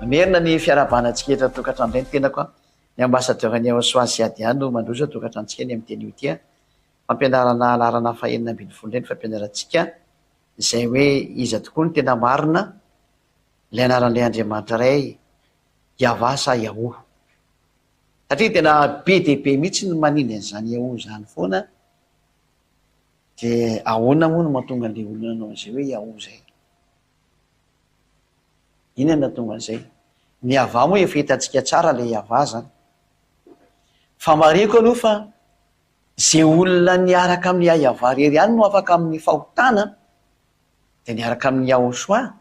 Mamerina ny fiarahabana antsika eto an-tokantrano indray ny tenako an. Ny ambassadeur ny Aosoa sy Adian no mandroso an-tokantranontsika ny amin'ny teny io ity an. Fampianarana laharana fahenina ambin'ny folo indray ny fampianarantsika izay hoe iza tokoa no tena marina ilay anaran'ilay Andriamanitra iray Yavah sa Yahoo. Satria tena be dia be mihitsy ny manindry an'izany Yahoo izany foana dia ahoana moa no mahatonga an'ilay olona nanao an'izay hoe Yahoo izay? Inona no nahatonga an'izay? Ny Yavah moa efa hitantsika tsara ilay Yavah izany. Fa marihiko aloha fa Ze olona niaraka amin'i Yahyavar irery ihany no afaka amin'ny fahotana dia niaraka amin'i Yahoshuah,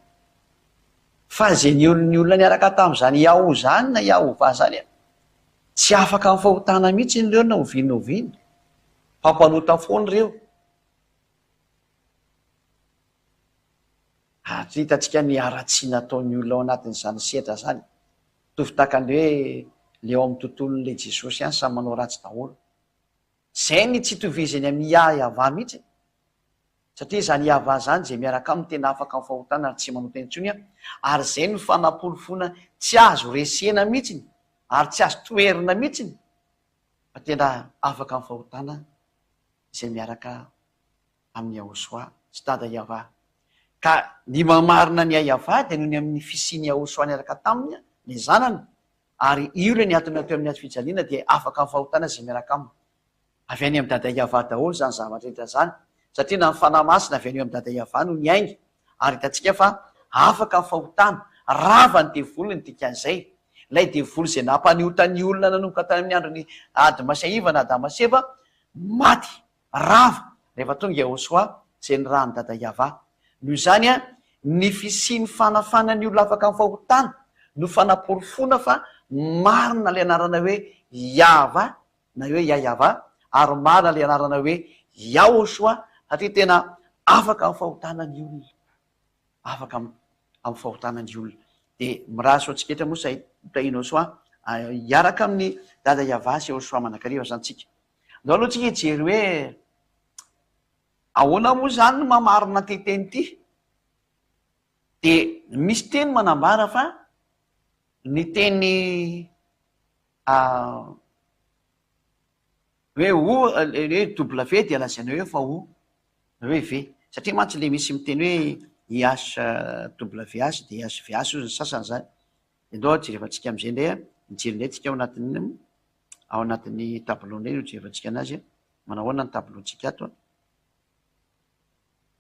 fa ze ny ny olona niaraka tamin'izany Yahoo zany na Yahovah zany an, tsy afaka amin'ny fahotana mihitsy ireo na oviana na oviana, fa mpanota foana ireo. Ary tsy hitantsika ny haratsiana ataon'ny olona ao anatin'izany sehatra zany, mitovy tahaka ny hoe le ao amin'ny tontolon'ilay Jesosy ihany samy manao ratsy daholo. Zay ny tsy itovizany amin'i Yah-Yavah mihitsy, satria izany Yavah zany izay miaraka aminy tena afaka amin'ny fahotana ary tsy manota intsony an, ary zay no fanaporofoana tsy azo resena mihitsiny ary tsy azo toherina mihitsiny fa tena afaka amin'ny fahotana izay miaraka amin'i Yahoshuah sy Dada Yavah. Ka ny mamarina an'i Yavah dia noho ny amin'ny fisian'i Yahoshuah niaraka taminy, ny zanany, ary io ilay niantona teo amin'ny hazo fijaliana dia afaka amin'ny fahotana izay miaraka aminy. Avy any amin'i Dada Yavah daholo izany zavatra rehetra izany, satria na ny Fanahy Masina avy any amin'i Dada Yavah no niainga, ary hitantsika fa afaka amin'ny fahotana, rava ny devoly ny dikan'izay. Ilay devoly izay nampaniota ny olona nanomboka tany amin'ny andron'i Adma sy Eva na Adama sy Eva, maty. Rava rehefa tonga i Yahoshuah izay nirahan'i Dada Yavah. Noho izany, ny fisian'ny fanafana ny olona afaka amin'ny fahotana no fanaporofoana fa marina ilay anarana hoe Yavah na hoe Yayavah ary marina ilay anarana hoe Yahoshuah satria tena afaka amin'ny fahotana ny olona. Afaka amin'ny fahotana ny olona. Dia mirary soa antsika rehetra moa izay tahian'i Yahoshuah hiaraka amin'i Dada Yavah sy Yahoshuah mandrakariva izany tsika. Andao aloha tsika hijery hoe ahoana moa izany no mamarina ity teny ity. Dia misy teny manambara fa ny teny hoe o, hoe W dia lazaina hoe fa o, na hoe V. Satria mantsy ilay misy miteny hoe IHWH dia IHVH hozy ny sasany izany. Dia ndao jerevantsika amin'izay indray an, mijery indray tsika ao anatin'ny ao anatin'ny tableau indray no jerevantsika anazy an, manao ahoana ny tableau-ntsika ato an.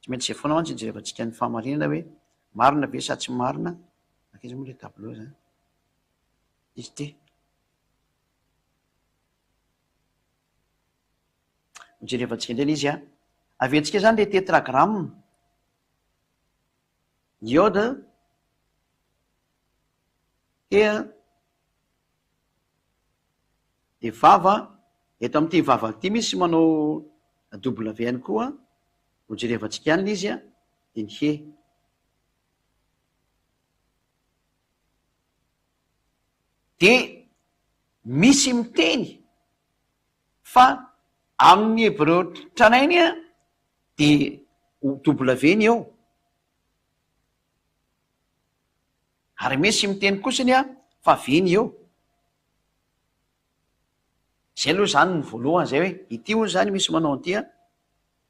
Tsy maintsy izay foana mantsy no jerevantsika ny fahamarinana hoe marina ve sa tsy marina, Aiza moa ilay tableau izany? Izy ity. Jerevantsika indray ilay izy an. Averintsika izany ilay tetragramme. Iode, He dia vava, eto amin'ity vava ity misy manao W ihany koa, ho jerevantsika ihany ilay izy an, dia ny he. Dia misy miteny fa amin'ny hebreo tranainy an, dia W ny eo. Ary misy miteny kosany a fa ve ny eo? Zay aloha zany ny voalohany zay hoe ity hono zany misy manao an'ity a,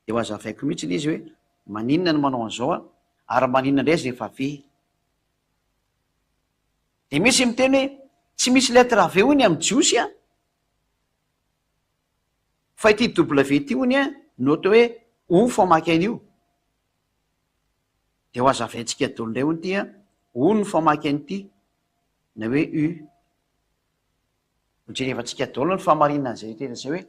de ho azavaiko mihitsy le izy hoe maninona no manao an'izao a, ary maninona indray izy rehefa ve? De misy miteny hoe tsy misy lettre V hono amin'ny jiosy a, fa ity W ity hono a no atao hoe O famaky an'io. Dia ho azavaintsika daholo indray hono ity an, O no famaky an'ity na hoe U. Ho jerevantsika daholo ny fahamarinan'izay rehetra izay hoe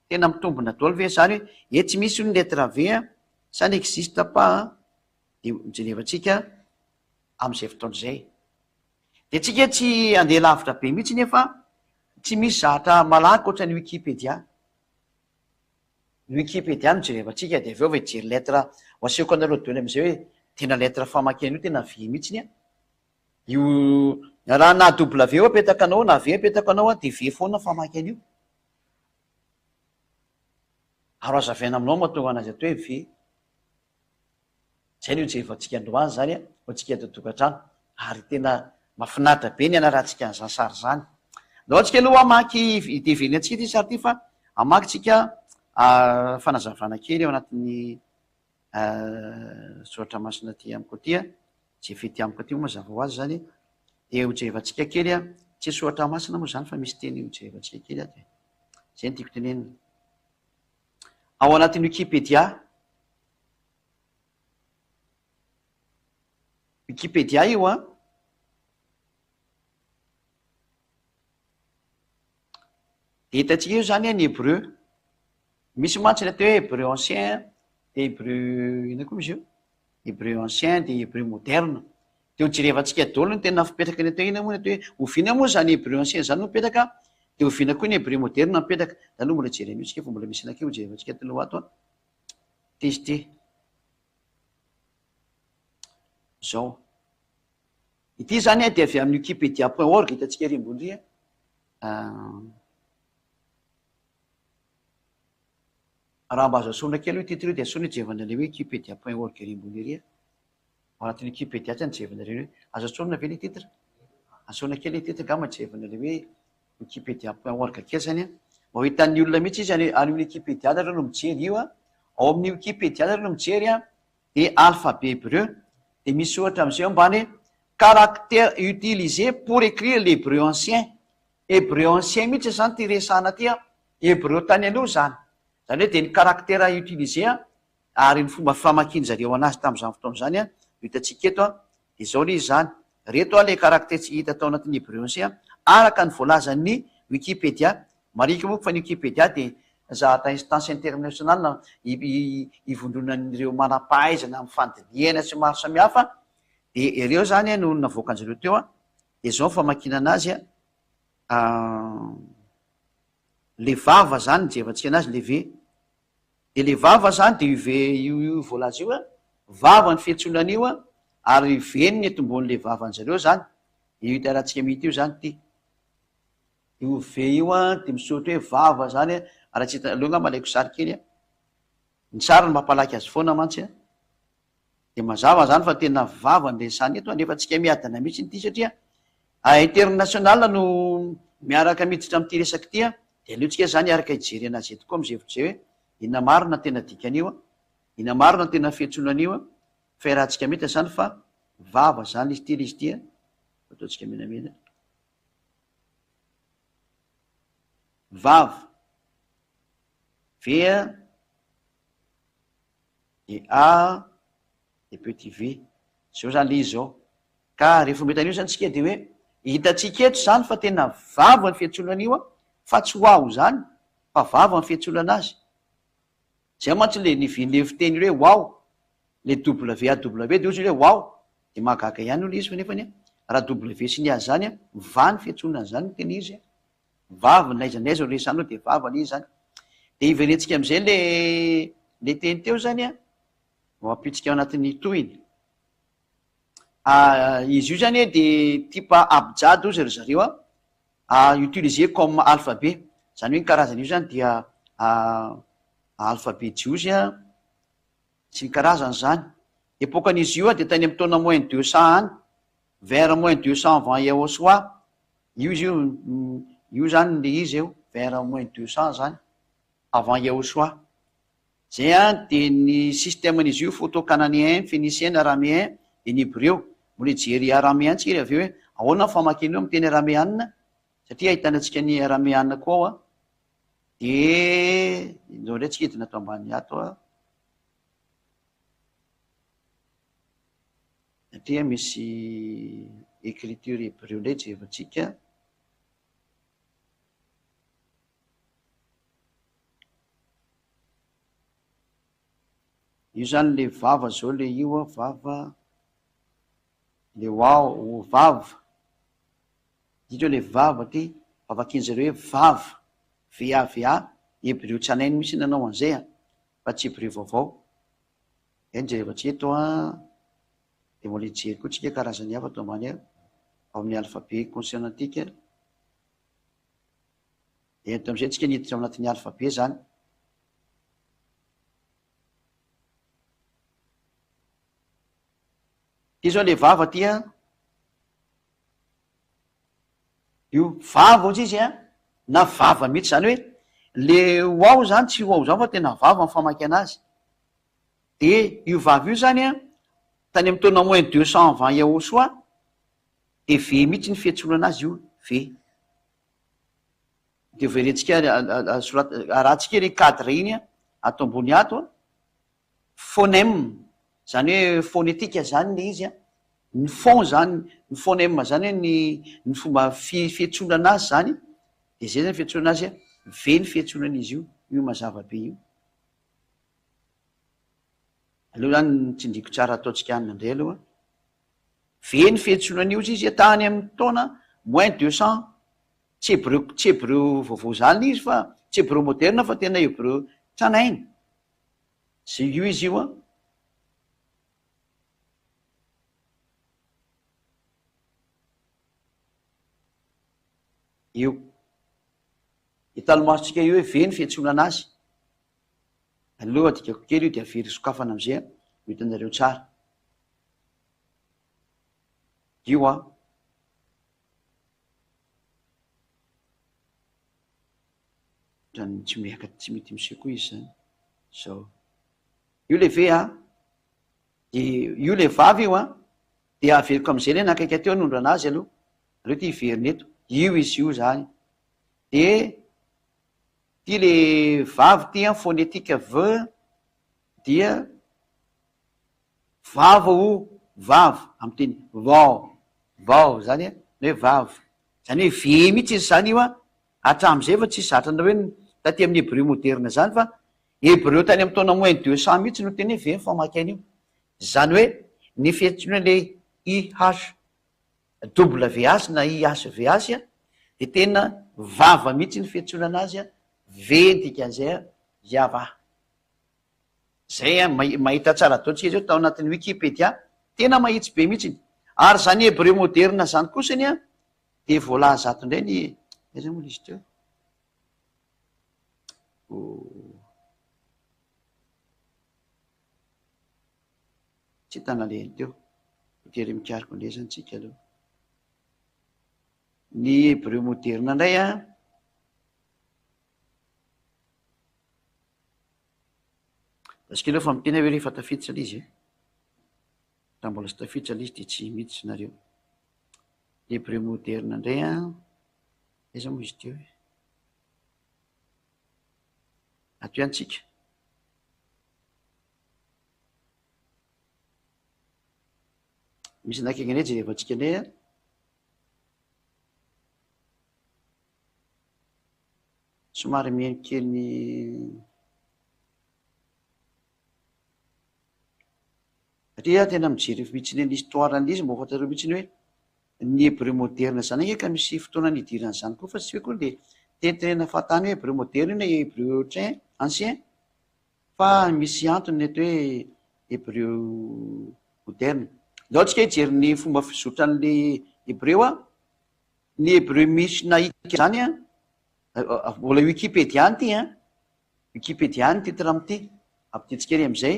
tena mitombina daholo ve izany hoe etsy misy hono lettre V an, ça n'existe pas an, dia ho jerevantsika amin'izay fotoana izay. Dia tsika tsy handeha lavitra be mihitsy nefa tsy misy zahatra malaky ohatran'ny Wikipedia. Ny wikipedia no jerevantsika dia avy eo vao hijery lettre ho asehoko anareo daholo amin'izay hoe tena lettre famakiana io tena V mihitsiny an! Io raha na W apetaka anao na V apetaka anao an dia V foana famaky an'io. Ary ho azavaina aminao mahatonga anazy atao hoe V. Izay no hijerevantsika androany izany an, ho antsika eto an-tokantrano. Ary tena Mahafinaritra be ny hanarahantsika an'izany sary izany. Ndao antsika aloha hamaky, hideven'ny antsika ity sary ity fa hamaky tsika fanazavana kely ao anatin'ny soratra masina aty amiko aty. Izay fety amiko aty moa mazava ho azy izany. Dia hojerevantsika kely, tsy soratra masina moa izany fa misy teny hojerevantsika kely ato e. Izay no tiako tenenina. Ao anatin'ny Wikipedia. Wikipedia io an! Dia hitantsika eo izany ny hebreu. Misy mantsy ny atao hoe hebreu ancien dia hebreu inona koa izy io? Hebreu ancien dia hebreu moderne. Dia ho jerevantsika daholo ny tena fipetraky ny atao hoe inona moa ny atao hoe oviana moa izany hebreu ancien izany no mipetraka dia oviana koa ny hebreu moderne no mipetraka. Dia aleo mbola jerena io tsika fa mbola misy anankiray ho jerevantsika ato aloha ato an. Ity izy ity. Izao. Ity izany dia avy amin'ny wikipedia point org hitantsika ery ambony ery an. Raha mba azo asorina kely io titre io dia asorina hijerevana ilay hoe wikipedia point org ery ambony ery an. Ao anatin'ny wikipedia tsy hijerevana ireny hoe azo asorina ve ilay titre? Asorina kely ilay titre angamba hijerevana ilay hoe wikipedia point org kely zany an. Mba ho hitan'ny olona mihitsy izy any any wikipedia nareo no mijery io an. Ao amin'ny wikipedia nareo no mijery an, dia alphabet hebreu, dia misy soratra amin'izay eo ambany hoe caractère utilisé pour écrire l'hébreu ancien. Hébreu ancien mihitsy izany ity resahana ity an, hébreu tany aloha izany. Izany hoe dia ny caractère utilisé an, ary ny fomba famakian-jareo anazy tamin'izany fotoana izany an, no hitantsika eto an. Dia izao ilay izy izany, ireto ilay caractère tsy hita tao anatin'ny hebreu ancien araka ny voalazan'ny wikipedia. Marihiko moa fa ny wikipedia dia zahatra instance internationale ivondronan'ireo manam-pahaizana amin'ny fandinihana sy maro samihafa, dia ireo izany no navoakan-jareo teo an, dia izao ny famakiana anazy an, le vava izany ny jerevantsika anazy le V. Dia le vava zany dia io V io io voalaza io a, vava ny fiantsoana an'io a, ary V ny netombohan'le vavan-jareo zany, io hitaratsika mihitsy io zany ty. Io V io a dia misoratra hoe vava zany a, raha tsy hita, aleo angamba alaiko sary kely a, ny sary no mampalaky azy foana mantsy a. Dia mazava zany fa tena vava ny resahana eto nefa tsika miadana mihitsy ity satria international no miaraka miditra amin'ity resaka ity a, dia aleo tsika zany hiaraka hijery anazy eto koa amin'izay hevitra izay hoe inona marina tena dikan'io a, inona marina tena fiantsoana an'io a, fa iarahantsika mihita zany fa vava zany izy ity ilay izy ity a, ataontsika menamena, vava, V a. De A de petit v. Zao zany le izy zao. Ka rehefa mahita an'io zany tsika de hoe hitantsika eto zany fa tena vava ny fiantsoana an'io an, fa tsy waw zany fa vava ny fiantsoana anazy. Zay mantsy le nivian'le fiteny hoe waw, le WAW de ozy hoe waw, de mahagaga ihany io le izy fa nefany an, raha W sy ny A zany an, va ny fiantsoana an'zany no tena izy an. Vava, n'aiza n'aiza no resahanao dia vava anie izany. Dia hiverentsika amin'izay le le teny teo izany an, ho ampitsika ao anatin'ny tohiny. Ah, izy io izany dia type abjad hozy ry zareo an, ah, utilisé comme alphabet. Izany hoe ny karazana io izany dia ah, alphabet jiosy an, sy ny karazany izany. Epokan'izy io dia tany amin'ny taona moins 200 any, vers moins 200 avant Yahoshuah. Io izy io, io zany le izy eo, vers moins 200 zany, avant Yahoshuah. Zay an, de ny système-n'izy io photo-cananéen, phénicien, araméen, de ny hebreo. Mbola hijery araméen tsika ry avy eo hoe ahoana ny famakiana io amin'ny teny araméana, satria ahitana antsika ny araméana koa ao an. De ndao indray tsika hidina ato ambany ato an. Satria misy écriture hebreu indray jerevantsika. Io zany le vava zao le io a, vava, le wao, vava, ity zao le vava ty, vavakin'zareo hoe vava, VAVA, hebreu tranainy mihitsy nanao an'izay a, fa tsy hebreu vaovao. Eny jerevantsika eto an, dia mbola hijery koa tsika karazany hafa ato ambany ao, ao amin'ny alphabet consonantique. Eto amin'izay tsika niditra ao anatin'ny alphabet zany. Ty zao le vava ty an. Io vava ozy izy an, na vava mihitsy, zany hoe le ho ao zany tsy ho ao zany fa tena vava ny famaky anazy. De io vava io zany an, tany amin'ny taona moins 200 avant Yahoshuah, de V mihitsy ny fiantsoana anazy io, V. De hoverentsika sorat-, arahantsika iny cadre iny an, ato ambony ato an. Phonème, zany hoe phonétique zany le izy an, ny phon zany, ny phonème zany hoe ny ny fomba fi- fiantsoana anazy zany, de zay zany fiantsoana azy an, V ny fiantsoana an'izy io, io mazava be io. Aleo zany tsindriko tsara ataontsika anona indray aloha. V ny fiantsoana an'io izy izy tany amin'ny taona moins 200, tsy hebreu tsy hebreu vaovao zany izy fa tsy hebreu moderne fa tena hebreu tranainy. Zay io izy io an. Io. Hitan'ny masontsika io hoe ve ny fiantsoana anazy. Aleo adikako kely io dia avery sokafana amizay an, ho hitanareo tsara. Io an. Ohatran'ny tsy miaka tsy mety miseho koa izy zany. Zao. Io le ve an, de io le vava io an, de averiko am'zay le nakaiky teo hanondrana azy aloha, aleo ty hiverina eto, io izy io zany. De ty le vavy ty an, phonétique v dia vava o, vava, amy teny vao, vao zany an, ny hoe vava. Zany hoe V mihitsy izy zany io an, Hatramin'izay efa tsisy zatra an'ireo hoe taty amin'ny hebreu moderna izany fa hebreu tany amin'ny taona moins 200 mihitsy no tena hoe very famaky an'io. Izany hoe ny fiantsoana ilay IHWH na IHVH dia tena vava mihitsy ny fiantsoana anazy, V ny dikan'izay, Yavah. Zay an, mahita tsara daholo tsika zao tao anatin'ny wikipedia, tena mahitsy be mihitsy. Ary izany hebreu moderna izany kosa anie an, Dia voalaza ato indray ny, aiza moa ilay izy teo? Tsy hita nalehany teo. Voatery mikaroka indray izany tsika aloha. Ny hebreu moderna indray an. Parce que aloha fa miteny aho hoe rehefa tafiditra ilay izy e. Raha mbola tsy tafiditra ilay izy dia tsy miditra nareo. Hebreu moderna indray an, aiza moa izy teo e? Ato ihany tsika. Misy anakaiky indray jerevantsika indray an. Somary mihaino kely ny Satria aho tena mijery mihitsy ny histoire an'ilay izy mba ho fantatrareo mihitsy hoe ny hebreu moderne izany ange ka misy fotoana nidiran'izany koa fa tsy hoe koa le tenitenena fahatany hoe hebreu moderne io na hebreu train ancien fa misy antony ny eto hoe hebreu moderne. Ndao tsika hijery ny fomba fizotran'le hebreu a, ny hebreu mishnaique izany a, mbola wikipedia any ity an, wikipedia ny titre amin'ity, ampidintsika ery amin'izay.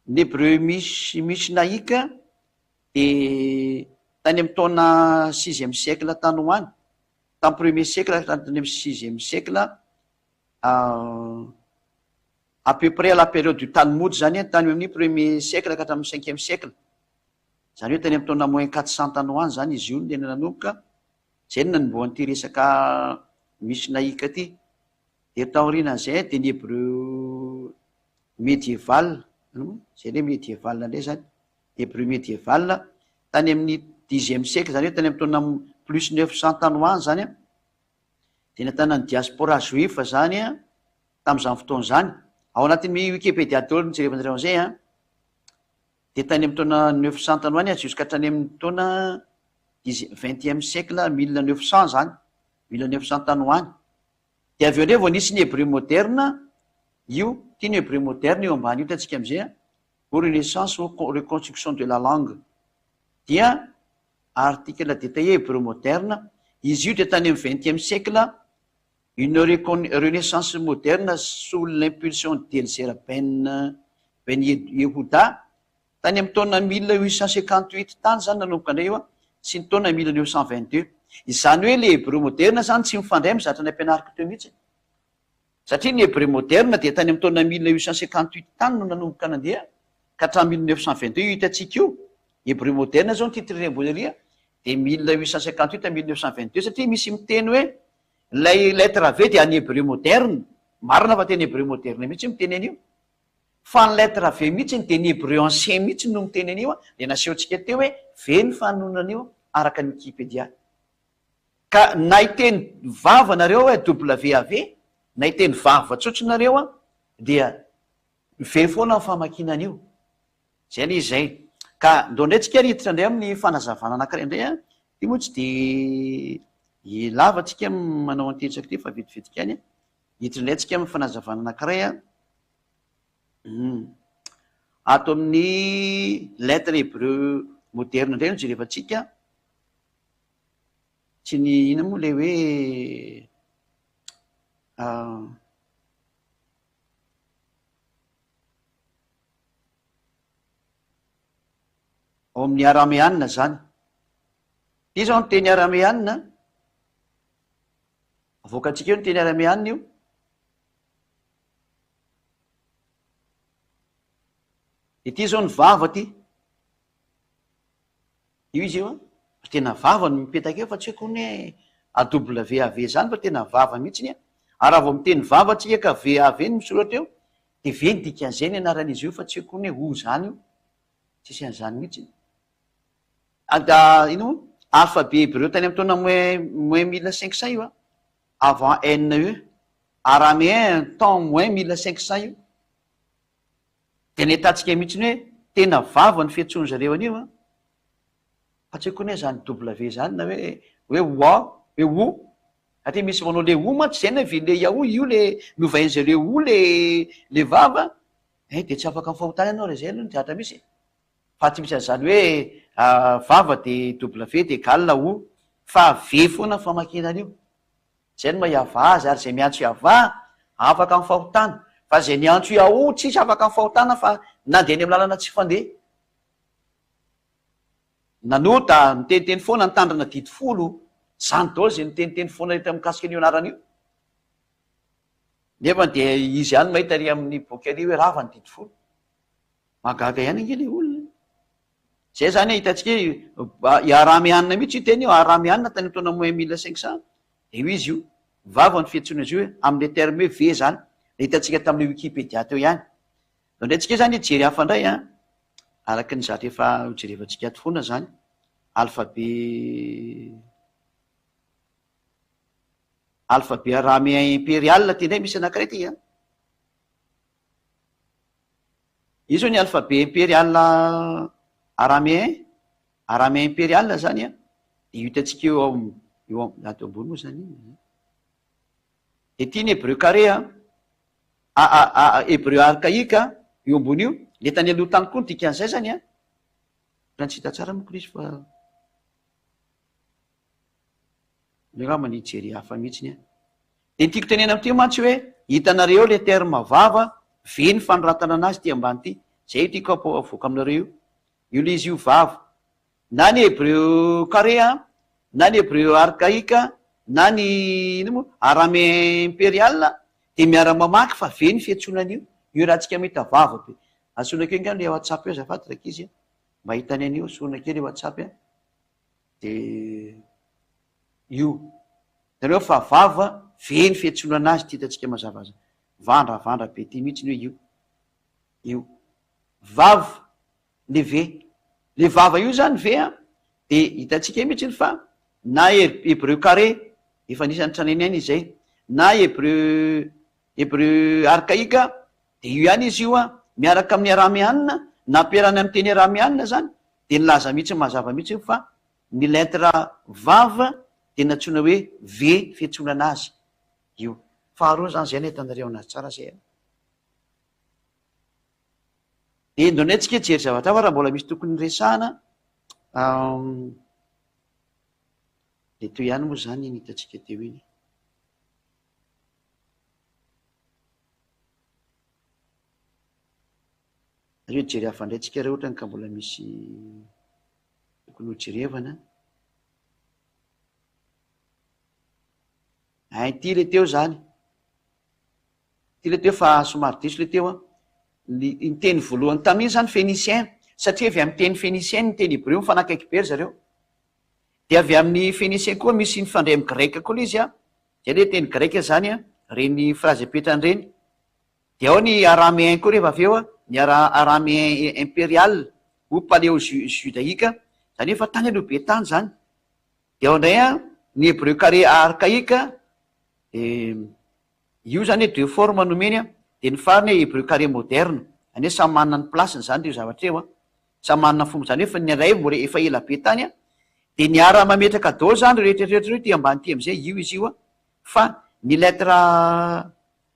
Ny hebreu mishnaique dia tany amin'ny taona sixième siècle tany ho any, tamin'ny premier siècle ka tany amin'ny sixième siècle, à peu près à la période du Talmud zany, tany amin'ny premier siècle ka hatramin'ny cinquième siècle. Izany hoe tany amin'ny taona moins 400 tany ho any zany izy io no tena nanomboka, izay no nanombohan'ity resaka mishnaique ity. Dia taorianan'izay dia ny hebreu médiéval, izay indray médiéval indray izany, hébreu médiéval, tany amin'ny dixième siècle, izany hoe tany amin'ny taona plus 900 tany ho any izany an, dia nahitana ny diaspora juif izany an, tamin'izany fotoana izany. Ao anatin'ny Wikipedia daholo no jerevanareo an'izay an. Dia tany amin'ny taona 900 tany ho any jusqu'à hatrany amin'ny taona dixième, vingtième siècle, 1900 izany, 1900 tany ho any. Dia avy eo indray vao nisy ny hebreu moderne, io, ity ny hebreu moderne io ambany io hitantsika amin'izay an, ou renaissance ou reconstruction de la langue. Dia article détaillé hebreu moderne, izy io dia tany amin'ny vingtième siècle, une renaissance moderne sous l'impulsion d'Elzer Ben Ben Yehuda, Tany amin'ny taona 1858 tany izany nanomboka indray io sy ny taona 1922. Izany hoe le hebreo moderna zany tsy mifandray amin'ny zavatra nampianariko teo mihitsy. Satria ny hebreo moderna dia tany amin'ny taona 1858 tany no nanomboka nandeha ka hatramin'ny 1922 io hitantsika io. Hebreo moderna zao ny titre ery ambony ery dia 1858 à 1922 satria misy miteny hoe ilay lettre V dia an'ny hebreo moderne. Marina fa tena hebreo moderne mihitsy miteny an'io. Fa ny lettre V mihitsy dia ny hebreu ancien mihitsy no miteny an'io dia nasehontsika teo hoe V ny fanonona an'io araka ny wikipedia. Ka na hiteny vava nareo hoe WAV na hiteny vava tsotra nareo dia V foana ny famakiana an'io. Zay anie izay. Ka ndao indray tsika ary hiditra indray amin'ny fanazavana anankiray indray an. Ity moa tsy dia lava tsika manao an'ity resaka ity fa vetivetika ihany an. Hiditra indray tsika amin'ny fanazavana anankiray an. Ato amin'ny lettre hébreu moderne indray no jerevantsika. Tsy ny inona moa ilay hoe Ao amin'ny arameanina izany. Ity izao ny teny arameanina. Avoakantsika eo ny teny arameanina io. Ity izao ny vava ity. Io izy io an, fa tena vava no mipetaka eo fa tsy haiko ny hoe AWAV izany fa tena vava mihitsy an. Ary raha vao miteny vava tsika ka VAV no misoratra eo dia V ny dikan'izay ny anaran'izy io fa tsy haiko ny hoe O izany io. Tsisy an'izany mihitsy. Ada ino moa? Alphabet hebreu tany amin'ny taona moins moins 1500 io an, avant NE. Araméen temps moins 1500 io. Dia nahitantsika mihitsy ny hoe tena vava ny fiantsoan-dry zareo an'io an! Fa tsy haiko koa anie izany W izany na hoe hoe wa, hoe o. Satria misy manao le o mantsy izay na ve le yahoo io le novain-dry zareo o le le vava eh dia tsy afaka amin'ny fahotana ianao raha izay aloha ny zavatra misy e! Fa tsy misy an'izany hoe vava dia W dia égal o fa V foana ny famakiana an'io. Izay no maha Yavah azy, ary izay miantso Yavah, afaka amin'ny fahotana. Fa izay niantso Yahoo, tsisy afaka amin'ny fahotana fa nandeha eny amin'ny lalana tsy fandeha. Nanota, niteniteny foana, nitandrina didy folo. Izany daholo izay niteniteny foana rehetra mikasika an'io anarana io. Nefa dia izy ihany mahita ary amin'ny boky ary hoe rava ny didy folo. Mahagaga ihany ange ilay olona e. Zay zany hitantsika hoe i Arameana mihitsy io teny io, Arameana tany amin'ny taona moins 1500, dia io izy io, vava ny fiantsoana azy io hoe amin'ilay terme hoe ve zany, ilay hitantsika tamin'ilay wikipedia teo ihany. Ndao indray tsika zany hijery hafa indray an, araka ny zatra efa hojerevantsika ato foana zany, alphabet alphabet araméen impérial ity indray misy anankiray ity an. Io zao ny alphabet imperial araméen, araméen imperial zany an, dia io hitantsika eo am, eo am, ato ambony moa zany iny an. Dia ity ny hébreu carré an, a a a hébreu archaïque an, io ambony io, le tany aloha tany koa ny dikan'izay zany an, ohatran'ny tsy hita tsara manko ilay izy fa. Aleo angamba ny hijery hafa mihitsiny an. Dia ny tiako tenena amin'ity mantsy hoe hitanareo eo ilay terme vava ve ny fanoratana anazy ity ambany ity. Izay io tiako avoaka aminareo io. Io ilay izy io vava. Na ny hebreu carré an, na ny hebreu archaïque, na ny inona moa araméen impérial dia miara-mamaky fa ve ny fiantsoana an'io. Io raha tsika mahita vava be. Antsoina kely angamba ilay WhatsApp io azafady rankizy a. Mba hitany an'io, antsoina kely WhatsApp an. De io. Hitanareo fa vava ve ny fiantsoana anazy ty hitantsika mazava azy. Vandravandra be ty mihitsy ny hoe io. Io. Vava le ve. Le vava io zany ve an, de hitantsika mihitsy ny fa na hebreu carré efa anisan'ny tranainy ihany izy zay, na hebreu hebreu archaïque de io ihany izy io an, miaraka amin'ny arameana, nampiarahana amin'ny teny arameana zany, dia nilaza mihitsy mazava mihitsy fa ny lettre vav dia nantsoina hoe V fiantsonana azy io. Faharoa zany zay no ahitanareo anazy tsara zay a. Dia ndao ndray tsika hijery zavatra hafa raha mbola misy tokony resahana. Dia toy ihany moa zany iny hitantsika teo iny. Aleo hijery hafa indray tsika raha ohatrany ka mbola misy tokony ho jerevana. Ein ity le teo zany. Ity le teo fa somary diso le teo an. Ny ny teny voalohany tamin'iny zany phénicien satria avy amin'ny teny phénicien ny teny hebreo mifanakaiky be ry zareo. Dia avy amin'ny phénicien koa misy mifandray amin'ny grec koa le izy an. Zay le teny grec zany an, reny phrase apetrany reny. Dia ao ny araméen koa rehefa avy eo an, ny ara araméen impérial ou paléo-judaïque, zany hoe efa tany aloha be tany zany. Dia ao indray an, ny hébreu carré archaïque, dia io zany hoe deux formes nomeny an, dia ny farany hoe hébreu carré moderne, zany hoe samy manana ny place-ny zany ireo zavatra ireo an, samy manana ny fomba, zany hoe efa ny iray mbola efa ela be tany an, dia niara mametraka daholo zany ireo rehetra rehetra ireo ity ambany ity amizay, io izy io an, fa ny lettre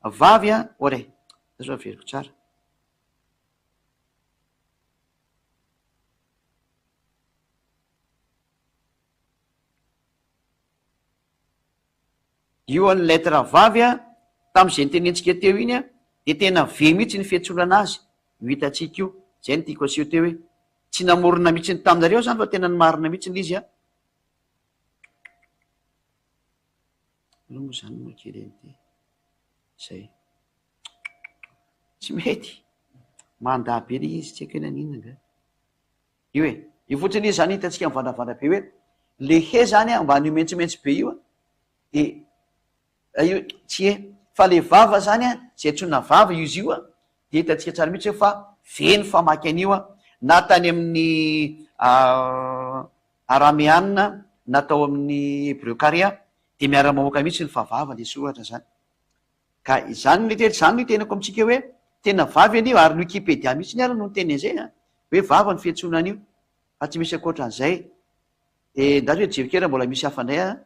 vavy an, ore, zay zao averiko tsara. Io an'ny lettre vavy a, tamin'izay nitenentsika teo iny a, dia tena V mihitsy ny fiantsolana azy, io hitantsika io, izay no tiako aseho teo hoe, tsy namorona mihitsy ny taminareo aho izany fa tena ny marina mihitsy ilay izy a. Aloha moa izany moa kely an'ity, izay. Tsy mety, mandà be ilay izy, tsy haiko hoe naninona angaha. Io e! Io fotsiny izy zany hitantsika mivandravandra be hoe le he zany a ambany io mentsomentso be io a de io tsy he fa le vava zany a zay antsoina vava io izy io a de hitantsika tsara mihitsy hoe fa ve ny famaky an'io a na tany amin'ny arameana na tao amin'ny hebreo kare a de miara-mamoaka mihitsy ny fa vava le soratra zany. Ka izany no ite, izany no itenako amintsika hoe tena vavy anie io, ary ny wikipedia mihitsiny ary no niteny an'izay an, hoe vava ny fiantsoana an'io, fa tsy misy ankoatran'izay. Dia ndao hoe jeriko kely mbola misy hafa indray an,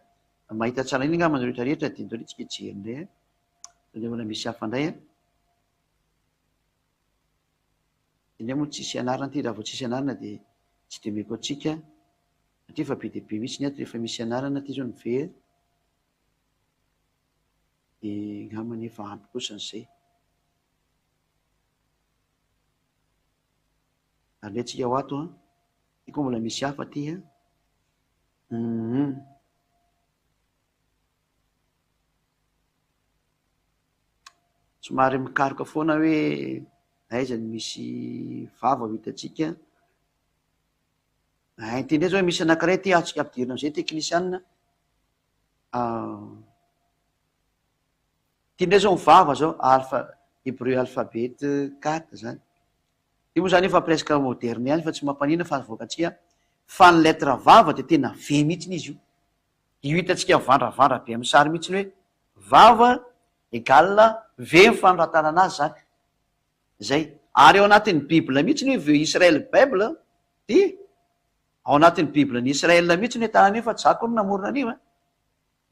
mahita tsara iny angamba nareo rehetra rehetra, dia ndao tsika hijery indray an, sao dia mbola misy hafa indray an. Indray moa tsisy anarana ity, raha vao tsisy anarana dia tsy dia omeko antsika, satria efa be dia be mihitsy ny ato rehefa misy anarana, ity izao ny V. Dia angambany efa ampy kosa izay. Alehantsika ho ato an. Ity koa mbola misy hafa aty an. Hum. Somary mikaroka foana hoe aiza no misy vava ho hitantsika. Hay ity indray izao misy anankiray ity azontsika ampidirina amin'izay teknisianina. Ity indray zao ny vava zao, alpha, hebreu alphabet 4 zany. Io moa zany efa presque moderne ihany fa tsy mampanina fa avoakantsika fa ny lettre vava dia tena V mihitsiny izy io. Io hitantsika mivandravandra be amin'ny sary mihitsiny hoe vava égale V ny fanoratana anazy zany. Zay. Ary ao anatin'ny bible mihitsiny hoe The Israel Bible dia Ao anatin'ny Bible ny Israel mihitsy no ahitana an'io fa tsy za akory no namorona an'io a!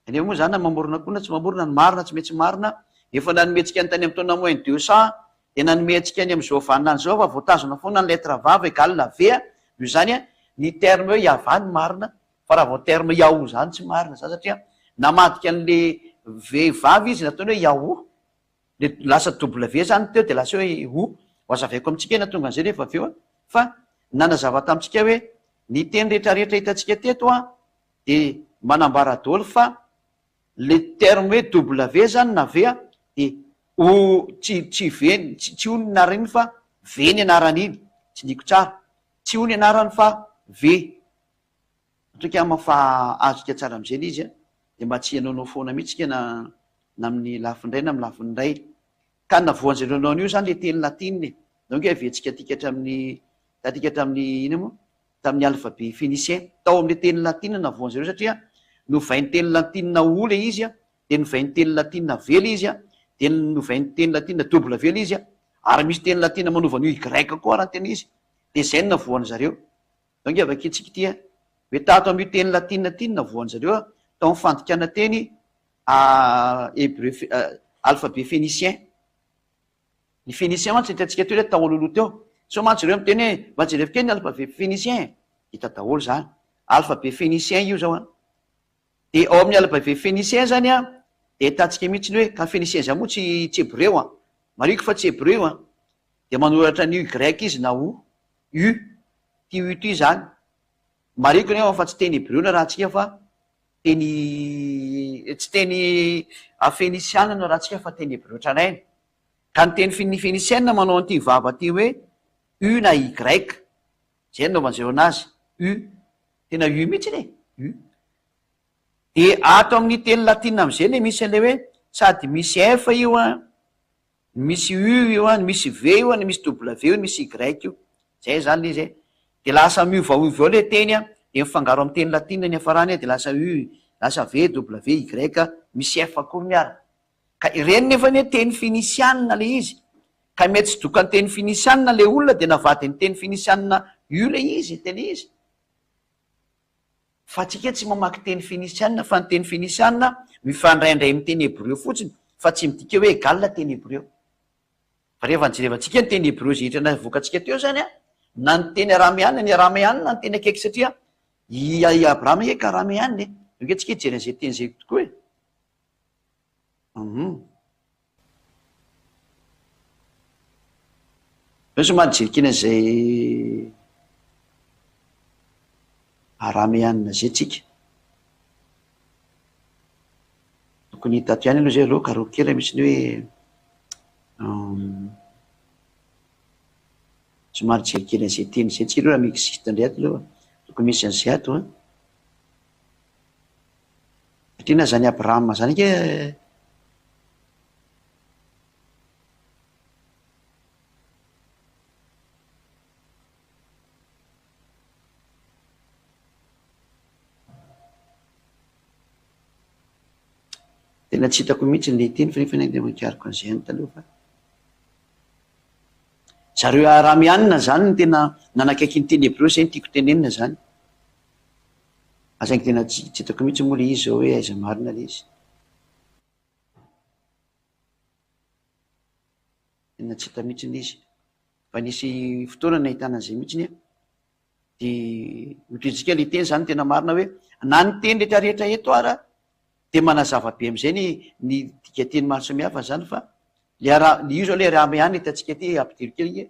Nefa moa zany na mamorona koa na tsy mamorona ny marina tsy maintsy marina, efa nanome antsika ny tany amin'ny taona moins 200 dia nanome antsika ny amin'izao vaninandro izao fa voatazona foana ny lettre vava égale V a! Noho izany a, ny terme hoe Yavah no marina fa raha vao terme Yahoo zany tsy marina zany satria namadika an'le V vavy izy nataony hoe Yahoo. Le lasa W zany teo de lasa hoe O. Ho azavaiko amintsika hoe nahatonga an'izay rehefa avy eo an. Fa nanazava tamintsika hoe ny teny rehetra rehetra hitantsika teto an de manambara daholo fa le terme hoe W zany na V an de O tsy tsy V tsy tsy O ny anaran'iny fa V ny anaran'iny. Tsindriako tsara. Tsy O ny anarany fa V. Matoky aho fa azontsika tsara amin'izay ilay izy dia mba tsy hanaonao foana mihitsy isika na na amin'ny lafiny iray na amin'ny lafiny iray. Ka na voan'izay nanao an'io izany ilay teny latinina e. Donc averintsika aty hatramin'ny taty hatramin'ny inona moa? Tamin'ny alphabet phénicien. Tao amin'ilay teny latinina na voan'izareo satria novain'ny teny latinina O ilay izy dia novain'ny teny latinina V ilay izy dia novain'ny teny latinina W ilay izy ary misy teny latinina manova an'io Y koa raha ny tena izy. Dia izay no navoan'izareo. Zao nge vakintsika ity a! Hoe tato amin'io teny latina ity no navoan-dry zareo a, tao amin'ny fandikana teny hebreu alphabet phénicien. Ny phénicien mantsy hitantsika teo ilay tao alohaloha teo. Sao mantsy zareo miteny hoe mba jerevo kely ny alphabet phénicien e! Hita daholo izany. Alphabet phénicien io izao an. Dia ao amin'ny alphabet phénicien izany an, dia ahitantsika mihitsy ny hoe, ka phénicien izany moa tsy tsy hebreo an. Marihiko fa tsy hebreo an. Dia manoratra an'io Y izy na O. U, ity U ity izany. Marihiko nefa fa tsy teny hebreo no arahantsika fa. Teny, tsy teny fenisiana no arahantsika fa teny hebreo tranainy. Ka ny teny fenisiana manao an'ity vava ity hoe U na Y. Zay no anaovan'ny zareo anazy, U. Tena U mihitsy e! U. Dia ato amin'ny teny latina amin'izay ilay misy an'ilay hoe sady misy F io an, no misy U io an, no misy V io an, no misy W io, no misy Y io. Zay izany ilay izy e. Dia lasa miovaova eo ilay teny an, dia mifangaro amin'ny teny latina ny hiafarany an, dia lasa U, lasa V, W, Y, misy F akory ary. Ka ireny nefa anie teny finisianina ilay izy. Ka mety tsy dokan'ny teny finisianina ilay olona dia navadiny teny finisianina io ilay izy, tena izy. Fa tsika tsy mamaky teny finisianina fa ny teny finisianina mifandraindray amin'ny teny hebreo fotsiny fa tsy midika hoe égal teny hebreo. Fa rehefa nijerevantsika ny teny hebreo izay rehetra navoakantsika teo izany an, na ny teny arameana, ny arameana no teny akaiky satria i Abrahama ange ka arameana e. Ange tsika hijery an'izay teny izay tokoa e. Hum. Eo somary jerikina izay arameana izay tsika. Tokony hita ato ihany aloha izay aloha karohiko kely misy ny hoe somary jerikely an'izay teny izay tsika aloha raha mi-existe indray ato aloha. Tokony misy an'izay ato an. Satria na zany Abrahama zany ange Tena tsy hitako mihitsy le teny fa nefa anie mikaroka an'izay any taloha fa. Zareo Aramianina zany no tena nanakaiky ny teny hebreo zay no tiako tenenina zany. Fa saingy tena tsy hitako mihitsy moa le izy zao hoe aiza marina le izy. Tena tsy hita mihitsy le izy. Fa nisy fotoana nahitana an'izay mihitsiny aho. Dia hotohizantsika le teny zany tena marina hoe na ny teny rehetra rehetra eto ara dia manazava be amin'izay ny ny dikanteny maro samihafa zany fa le ara io zao le arameana hitantsika aty ampidiro kely nge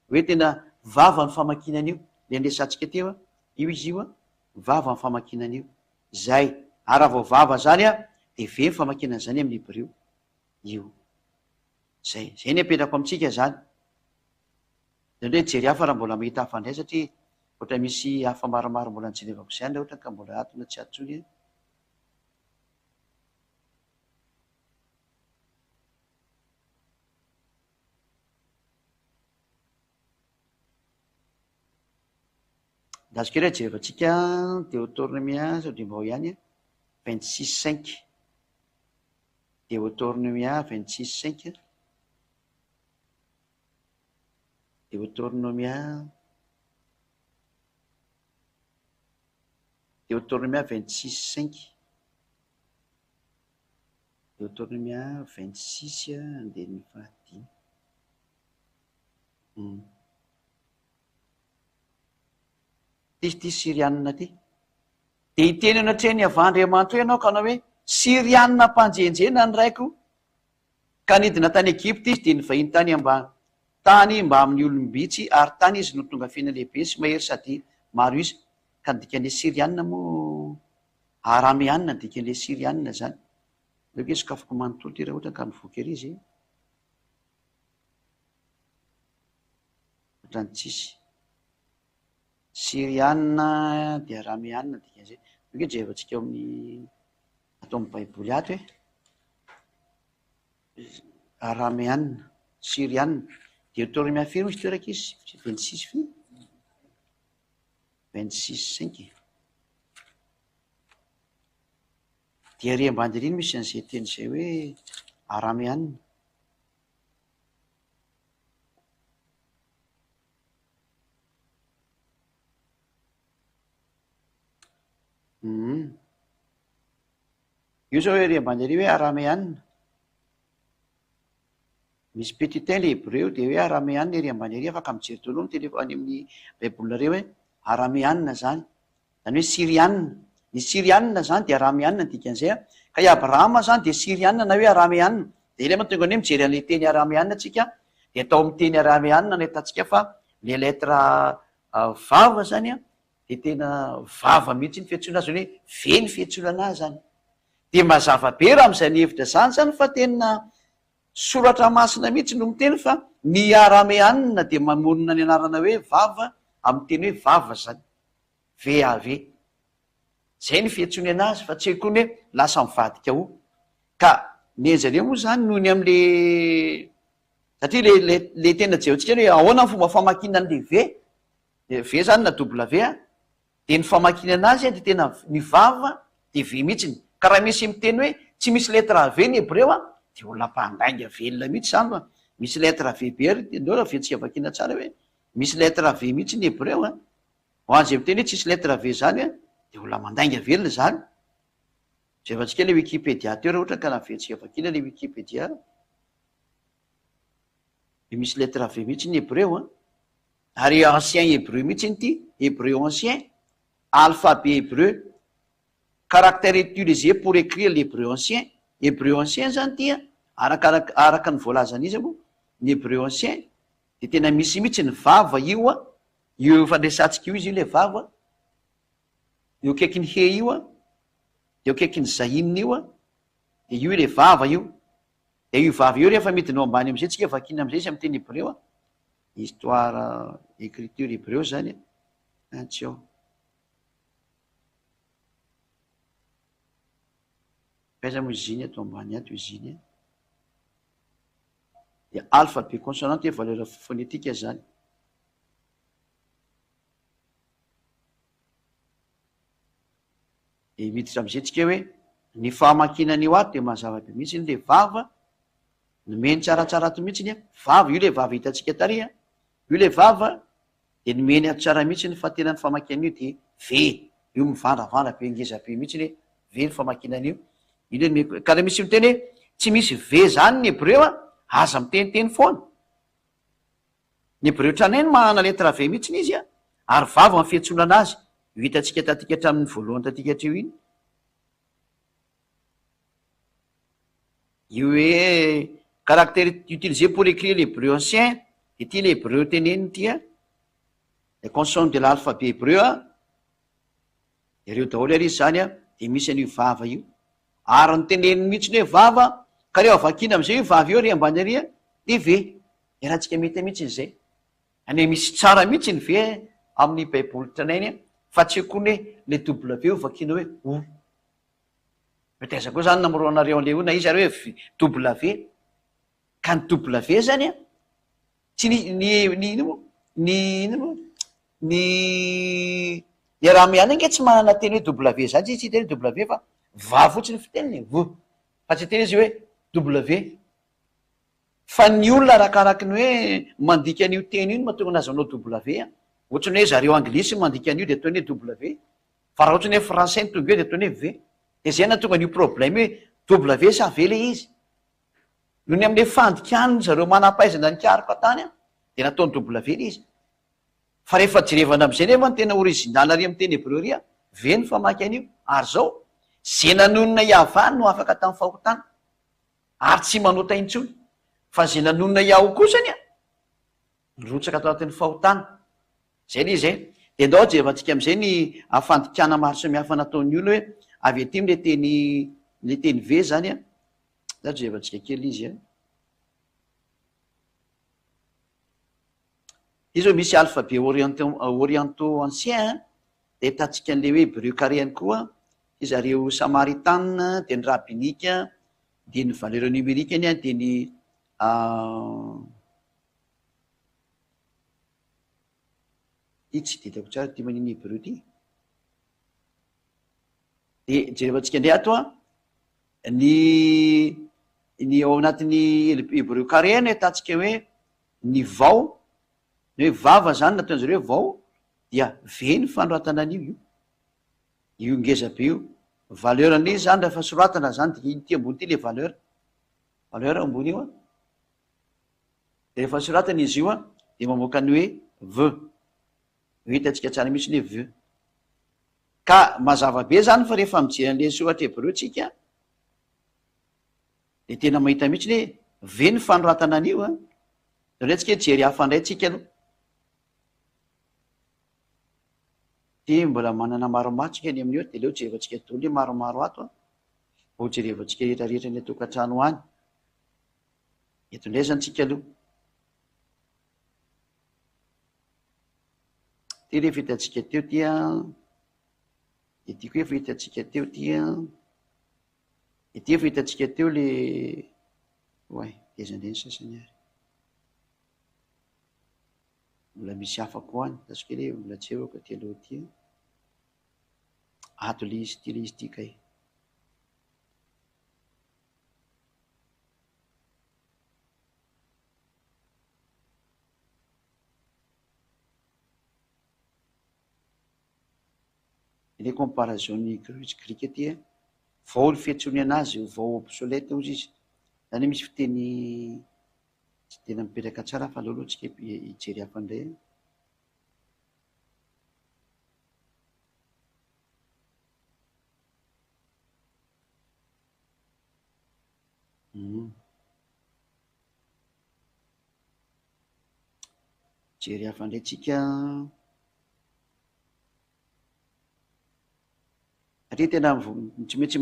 hoe tena vava ny famakiana an'io le niresahantsika teo a io izy io a vava ny famakiana an'io zay ary raha vao vava zany a de ve ny famakiana an'izany amin'ny hebreo io zay zay ny apetrako amintsika zany Indraindray hijery hafa raha mbola mahita hafa indray satria ohatra misy hafa maromaro mbola nijerevako izay any raha ohatra ka mbola ato na tsy ato intsony an. Andraso kely hoe jerevantsika Deotornomia sao dia mba ao ihany an, 26 5. Deotornomia 26 5. Deotornomia Deotornomia 26 5. Deotornomia 26 andininy fahadimy. Ity ity Syrianina ity. Dia hiteny eo anatrehan'i Yavah Andriamanitro ianao ka hanao hoe, Syrianina mpanjenjena ny raiko, ka nidina tany Egypta izy dia nivahiny tany amba tany mbamin'ny olom-bitsy, ary tany izy no tonga fena lehibe sy mahery sady maro isa. Ka ny dikan'ilay Syrianina moa Arameanina ny dikan'ilay Syrianina izany. Aleo ange sokafako manontolo ity raha ohatra ka mivoaka ery izy e. Ohatran'ny tsisy. Syriana dia Arameana dikan'izay. Aleo ange jerevantsika ao amin'ny ato amin'ny baiboly ato e. Arameana, Syriana. Deutéronomie firy moa izy teo rankizy? 26 firy? 26 5 e. Dia ery ambany ery no misy an'izay teny izay hoe Arameana. Hum. Io zao ery ambany ery hoe arameana. Misy petit un le hebreo dia hoe arameana ery ambany ery afaka mijery daholo ny tele- any amin'ny baibolinareo hoe arameana zany. Zany hoe syriana. Ny syriana zany dia arameana ny dikan'izay an. Ka i Abrahama zany dia syriana na hoe arameana. Dia ilay mahatonga ny hoe mijery an'ilay teny arameana tsika dia atao amin'ny teny arameana no ahitantsika fa le lettre vava zany an. Dia tena vava mihitsy ny fiantsoana azy, zany hoe ve ny fiantsoana anazy zany. Dia mazava be raha amin'izany hevitra izany zany fa tena soratra masina mihitsy no miteny fa ny arameanina dia mamonina ny anarana hoe vava amin'ny teny hoe vava zany. VAV. Zay ny fiantsoany anazy fa tsy haiko koa ny hoe lasa mivadika ho. Ka ny anjareo moa zany noho ny amle satria le le le tena jerentsika hoe ahoana ny fomba famakiana an'le V, V zany na W a, de ny famakiana anazy de tena ny vava de V mihitsiny. Ka raha misy miteny hoe tsy misy lettre V ny hebreo a, de olona mpandainga velona mihitsy zany fa misy lettre V be ary, ndao raha vetsika vakiana tsara hoe misy lettre V mihitsy ny hebreo a. Ho an'izay miteny hoe tsisy lettre V zany a, de olona mandainga velona zany. Jerevantsika le wikipedia teo raha ohatra ka navelantsika vakiana le wikipedia de misy lettre V mihitsy ny hebreo an! Ary ancien hébreu mihitsy ity, hébreu ancien, alphabet hébreu, caractère utilisé pour écrire l'hébreu ancien, hébreu ancien zany ity an, arakaraka araka ny voalazan'iza moa, ny hébreu ancien de tena misy mihitsy ny vava io an, io efa resatsika io izy io le vava, eo akaikin'ny he io an, de eo akaikin'ny zahinina io an, de io ilay vava io, de io vava io rehefa midina ao ambany amizay tsika vakiana amizay izy amy teny hebreo an, histoire écriture hebreo zany an, tsy ao. Aiza moa izy iny ato ambany ato izy iny an. De alphabet consonante et valeur phonétique zany. Dia miditra amin'izay tsika hoe ny famakiana an'io ato dia mazava be mihitsy le vava, nomeny tsaratsara ato mihitsy an, vava, io le vava hitantsika tary an, io le vava dia nomeny ato tsara mihitsy fa tena ny famakiana an'io dia V, io mivandravandra be ngeza be mihitsy hoe V ny famakiana an'io, io le nomeko, ka raha misy miteny hoe tsy misy V zany ny hebreo an, aza miteniteny foana. Ny hebreo tranainy manana lettre V mihitsiny izy a, ary vava ny fiantsonana azy, io hitantsika tatika hatramin'ny voalohany tatika hatreo iny. Io hoe caractère utilisé pour écrire l'hébreu ancien, dia ity le hébreu teneniny ity a, les consonnes de l'alphabet hébreu a, Ireo daholo ary izy izany an, dia misy an'io vava io. Ary noteneniny mihitsy ny hoe vava, ka rehefa vakiana amin'izay io vava io ary ambany ary an, dia ve. Iarahantsika mety mihitsy izay. Any hoe misy tsara mihitsy ny ve amin'ny baiboly tranainy an, fa tsy eo koa ny hoe le W io vakiana hoe o. Mety aiza koa izany namoronanareo an'ilay o na iza ary hoe W. Ka ny W zany an, tsy ny ny ny inona moa? Ny inona moa? Ny ny arameana ange tsy manana teny hoe W zany tsy hiteny hoe W fa va fotsiny fiteniny e, v. Fa tsy hiteny izy hoe W. Fa ny olona arakaraky ny hoe mandika an'io teny io no mahatonga anazy manao W an. Ohatran'ny hoe zareo anglisy mandika an'io dia ataony hoe W. Fa raha ohatran'ny hoe français no tonga eo dia ataony hoe V. Dia zay nahatonga an'io problème hoe W sa V le izy. Noho ny amin'ilay fandikan-dry zareo manam-pahaizana nikaroka tany dia nataony W ilay izy. Fa rehefa jerevana amin'izay nefa ny tena original ary amin'ny teny hebreo ary, V no famaky an'io. Ary izao, izay nanonona Yavah no afaka tamin'ny fahotana, ary tsy manota intsony. Fa izay nanonona Yaho kosany, nirotsaka tao anatin'ny fahotana. Izay ilay izy e. Dia ndao jerevantsika amin'izay ny fandikana maro samihafa nataon'ny olona hoe avy aty amin'ilay teny, ilay teny V izany an. Za jerevantsika kely izy an. Ity zao misy alphabet orientaux, orientaux ancien an, dia ahitantsika an'ilay hoe hébreu carré ihany koa, ity zareo samaritan, dia ny rabbinique, dia ny valeur numérique-ny an, dia ny ity tsy dia hitako tsara ity manina hébreu ity. Dia jerevantsika indray ato an, ny ny ao anatin'ny hebreo carré no ahitantsika hoe ny vao, ny hoe vava zany nataon'zareo hoe vao dia V ny fanoratana an'io io, io ngeza be io, valeur an'ilay izy zany rehefa soratana zany dia ity ambony ity le valeur, valeur ambony io an, de rehefa soratana izy io an de mamoaka ny hoe V, io hitantsika tsara mihitsy ny hoe V. Ka mazava be zany fa rehefa mijery an'le soratra hebreo tsika de tena mahita mihitsy hoe ve ny fanoratana an'io an! Zao ndray tsika hijery hafa ndray tsika aloha. Ty mbola manana maromaro tsika any amin'io de aleo jerevantsika daholo le maromaro ato an, vao jerevantsika rehetra rehetra any an-tokantrano any. Eto indray zany tsika aloha. Ty rehefa hitantsika teo ty an, ity koa efa hitantsika teo ty an, ity efa hitantsika teo le, oay, aiza indray ny sasany ary. Mbola misy hafa koa any, azo kely hoe mbola jereko aty aloha aty an. Ato le izy ity le izy ity kay. Ilay comparaison ny grika aty an, vao ny fiantsoany anazy vao obsolète hozy izy, zany hoe misy fiteny tsy tena mipetraka tsara fa aleo aloha tsika hijery hafa indray an. Mijery hafa indray tsika. Satria tena tsy maintsy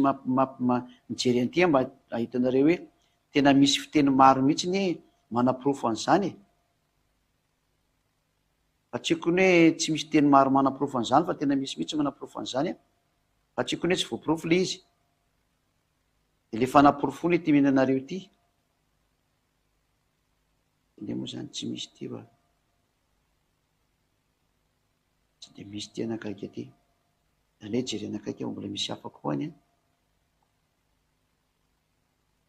mijery an'ity aho mba ahitanareo hoe tena misy fiteny maro mihitsy anie manaporofo an'izany e. Fa tsy haiko ny hoe tsy misy teny maro manaporofo an'izany fa tena misy mihitsy manaporofo an'izany an. Fa tsy haiko ny hoe tsy voaporofo ilay izy. Dia ilay fanaporofoana ity omena anareo ity. Indray moa izany tsy misy ity fa tsy dia misy ity anakaiky aty. Aleo jerena akaiky eo mbola misy hafa koa any an.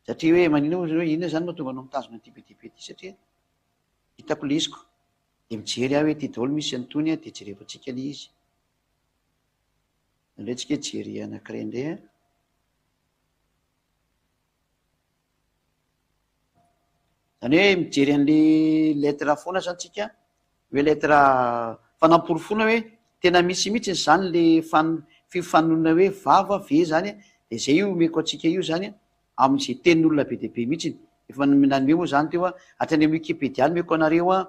Satria hoe maninona moa hoe inona izany mahatonga anao mitazona an'ity be dia be ity satria hitako ilay izy ko. Dia mijery aho hoe ity daholo misy an'itony an, dia jerevantsika ilay izy. Aleo tsika hijery anankiray indray an. Izany hoe mijery an'le lettre foana zany tsika, hoe lettre fanamporofoana hoe tena misy mihitsy izany le fan- fifanonona hoe vava ve zany de zay io omeko antsika io zany amin'izay tenin'olona be dia be mihitsy. Efa nanome moa zany teo aho, hatrany amin'ny wikipedia nomeko anareo an,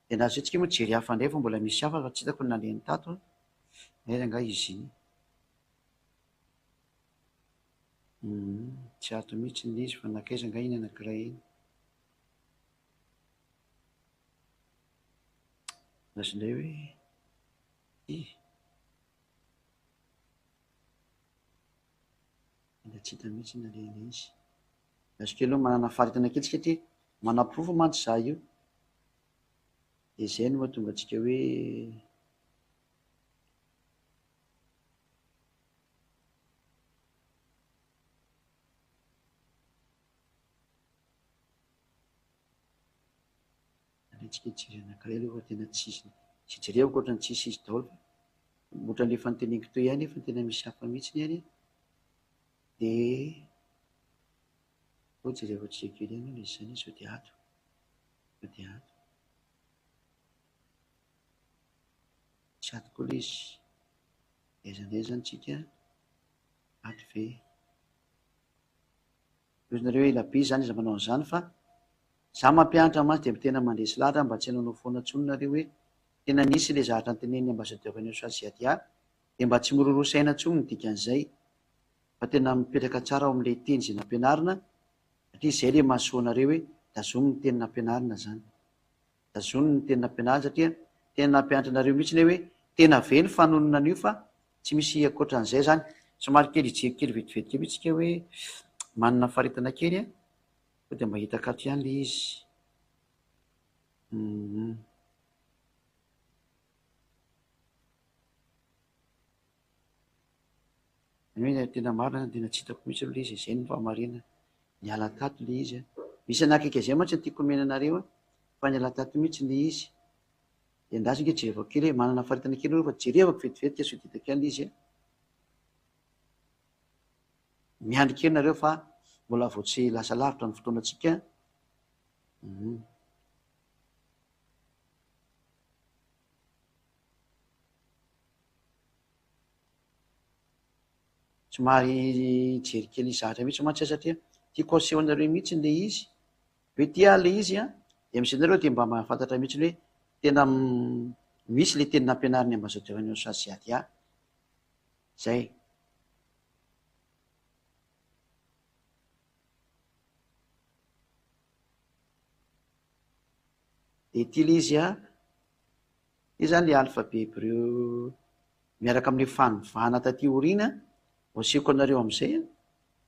de nahazoantsika moa jery hafa indray fa mbola misy hafa fa tsy hitako ny nalehany tato an, aiza angaha izy iny. Humm tsy ato mihitsy ilay izy fa nankaiza angaha iny anankiray iny? Lasa indray hoe ih! Tena tsy hita mihitsy ny nalehan'ilay izy. Lasa kely aloha manana faharetana kely tsika aty, manaporofo mantsy za io. Dia izay no mahatonga antsika hoe. Alaintsika hijery anankiray aloha fa tena tsisy, tsy jerevako ohatran'ny tsisy izy daholo fa ohatran'le efa noteneniko teo ihany nefa tena misy hafa mihitsy any an, de aleo jerevantsika kely ihany aloha izy zany sao dia ato, sao dia ato. Tsy ato koa ilay izy. Aiza indray izany tsika? Ato ve? Hoy nareo hoe ela be izany iza manao an'izany fa za mampianatra mantsy dia tena mandresy lahatra mba tsy hanaonao foana intsony nareo hoe tena nisy ilay zavatra notenenin'ny ambassadeur an'i Australia dia mba tsy miroroa saina intsony ny dikan'izay fa tena mipetraka tsara ao amin'ilay teny izay nampianarina satria izay ilay mahasoa anareo hoe tazomy ny teny nampianarina izany. Tazony ny teny nampianarina satria tena nampianatra anareo mihitsy anie hoe tena ve ny fanonona an'io fa tsy misy ankoatran'izay zany. Somary kely hijery kely vetivety kely mihitsy tsika hoe manana faharetana kely an, sao dia mba hitako ato ihany le izy. Hum. Ny hoe tena marina zany tena tsy hitako mihitsy aloha le izy e, zay no fahamarinana. Niala tato le izy an. Misy anakaiky izay mantsy no tiako omena anareo an, fa niala tato mihitsy le izy. Dia andraso ange jerevako kely e, manana faharetana kely aloha fa jerevako vetivety sao dia hitako ihany le izy an. Miandry kely nareo fa mbola vao tsy lasa lavitra ny fotoanantsika. Hum. Somary hijery kely hizatra mihitsy mantsy aho satria tiako aseho anareo mihitsy ilay izy, hoe ity ary ilay izy an, dia amin'izay nareo dia mba mahafantatra mihitsy hoe tena. Misy le teny nampianarin'ny ambassadeur ny Osa sy Adia. Zay. De ity le izy a. Ity zany le alphabet hebreu miaraka amin'le fanovana taty aoriana, ho asehoko anareo amin'izay a.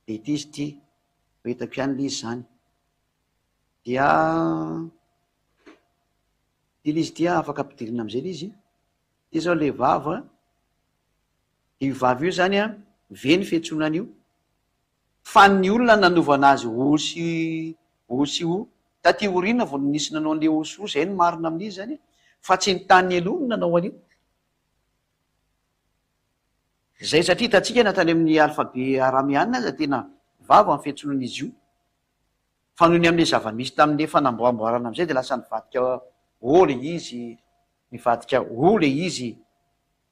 De ity izy ity. Ho hitako ihany le izy zany. Dia ity le izy ity a, afaka ampidirina amin'izay le izy. Ity zao le vava. De io vava io zany a, V ny fiantsoana an'io. Fa ny olona nanovana azy O sy O sy O. Taty aoriana vao nisy nanao an'le O sy O, zay no marina amin'izy zany, fa tsy ny tany aloha no nanao an'io. Zay satria hitantsika na tany amin'ny alphabet arameana aza tena vava ny fiantsoana an'izy io. Fa noho ny amin'le zava-misy tamin'le fanamboamboarana amin'izay dia lasa nivadika O le izy, nivadika O le izy.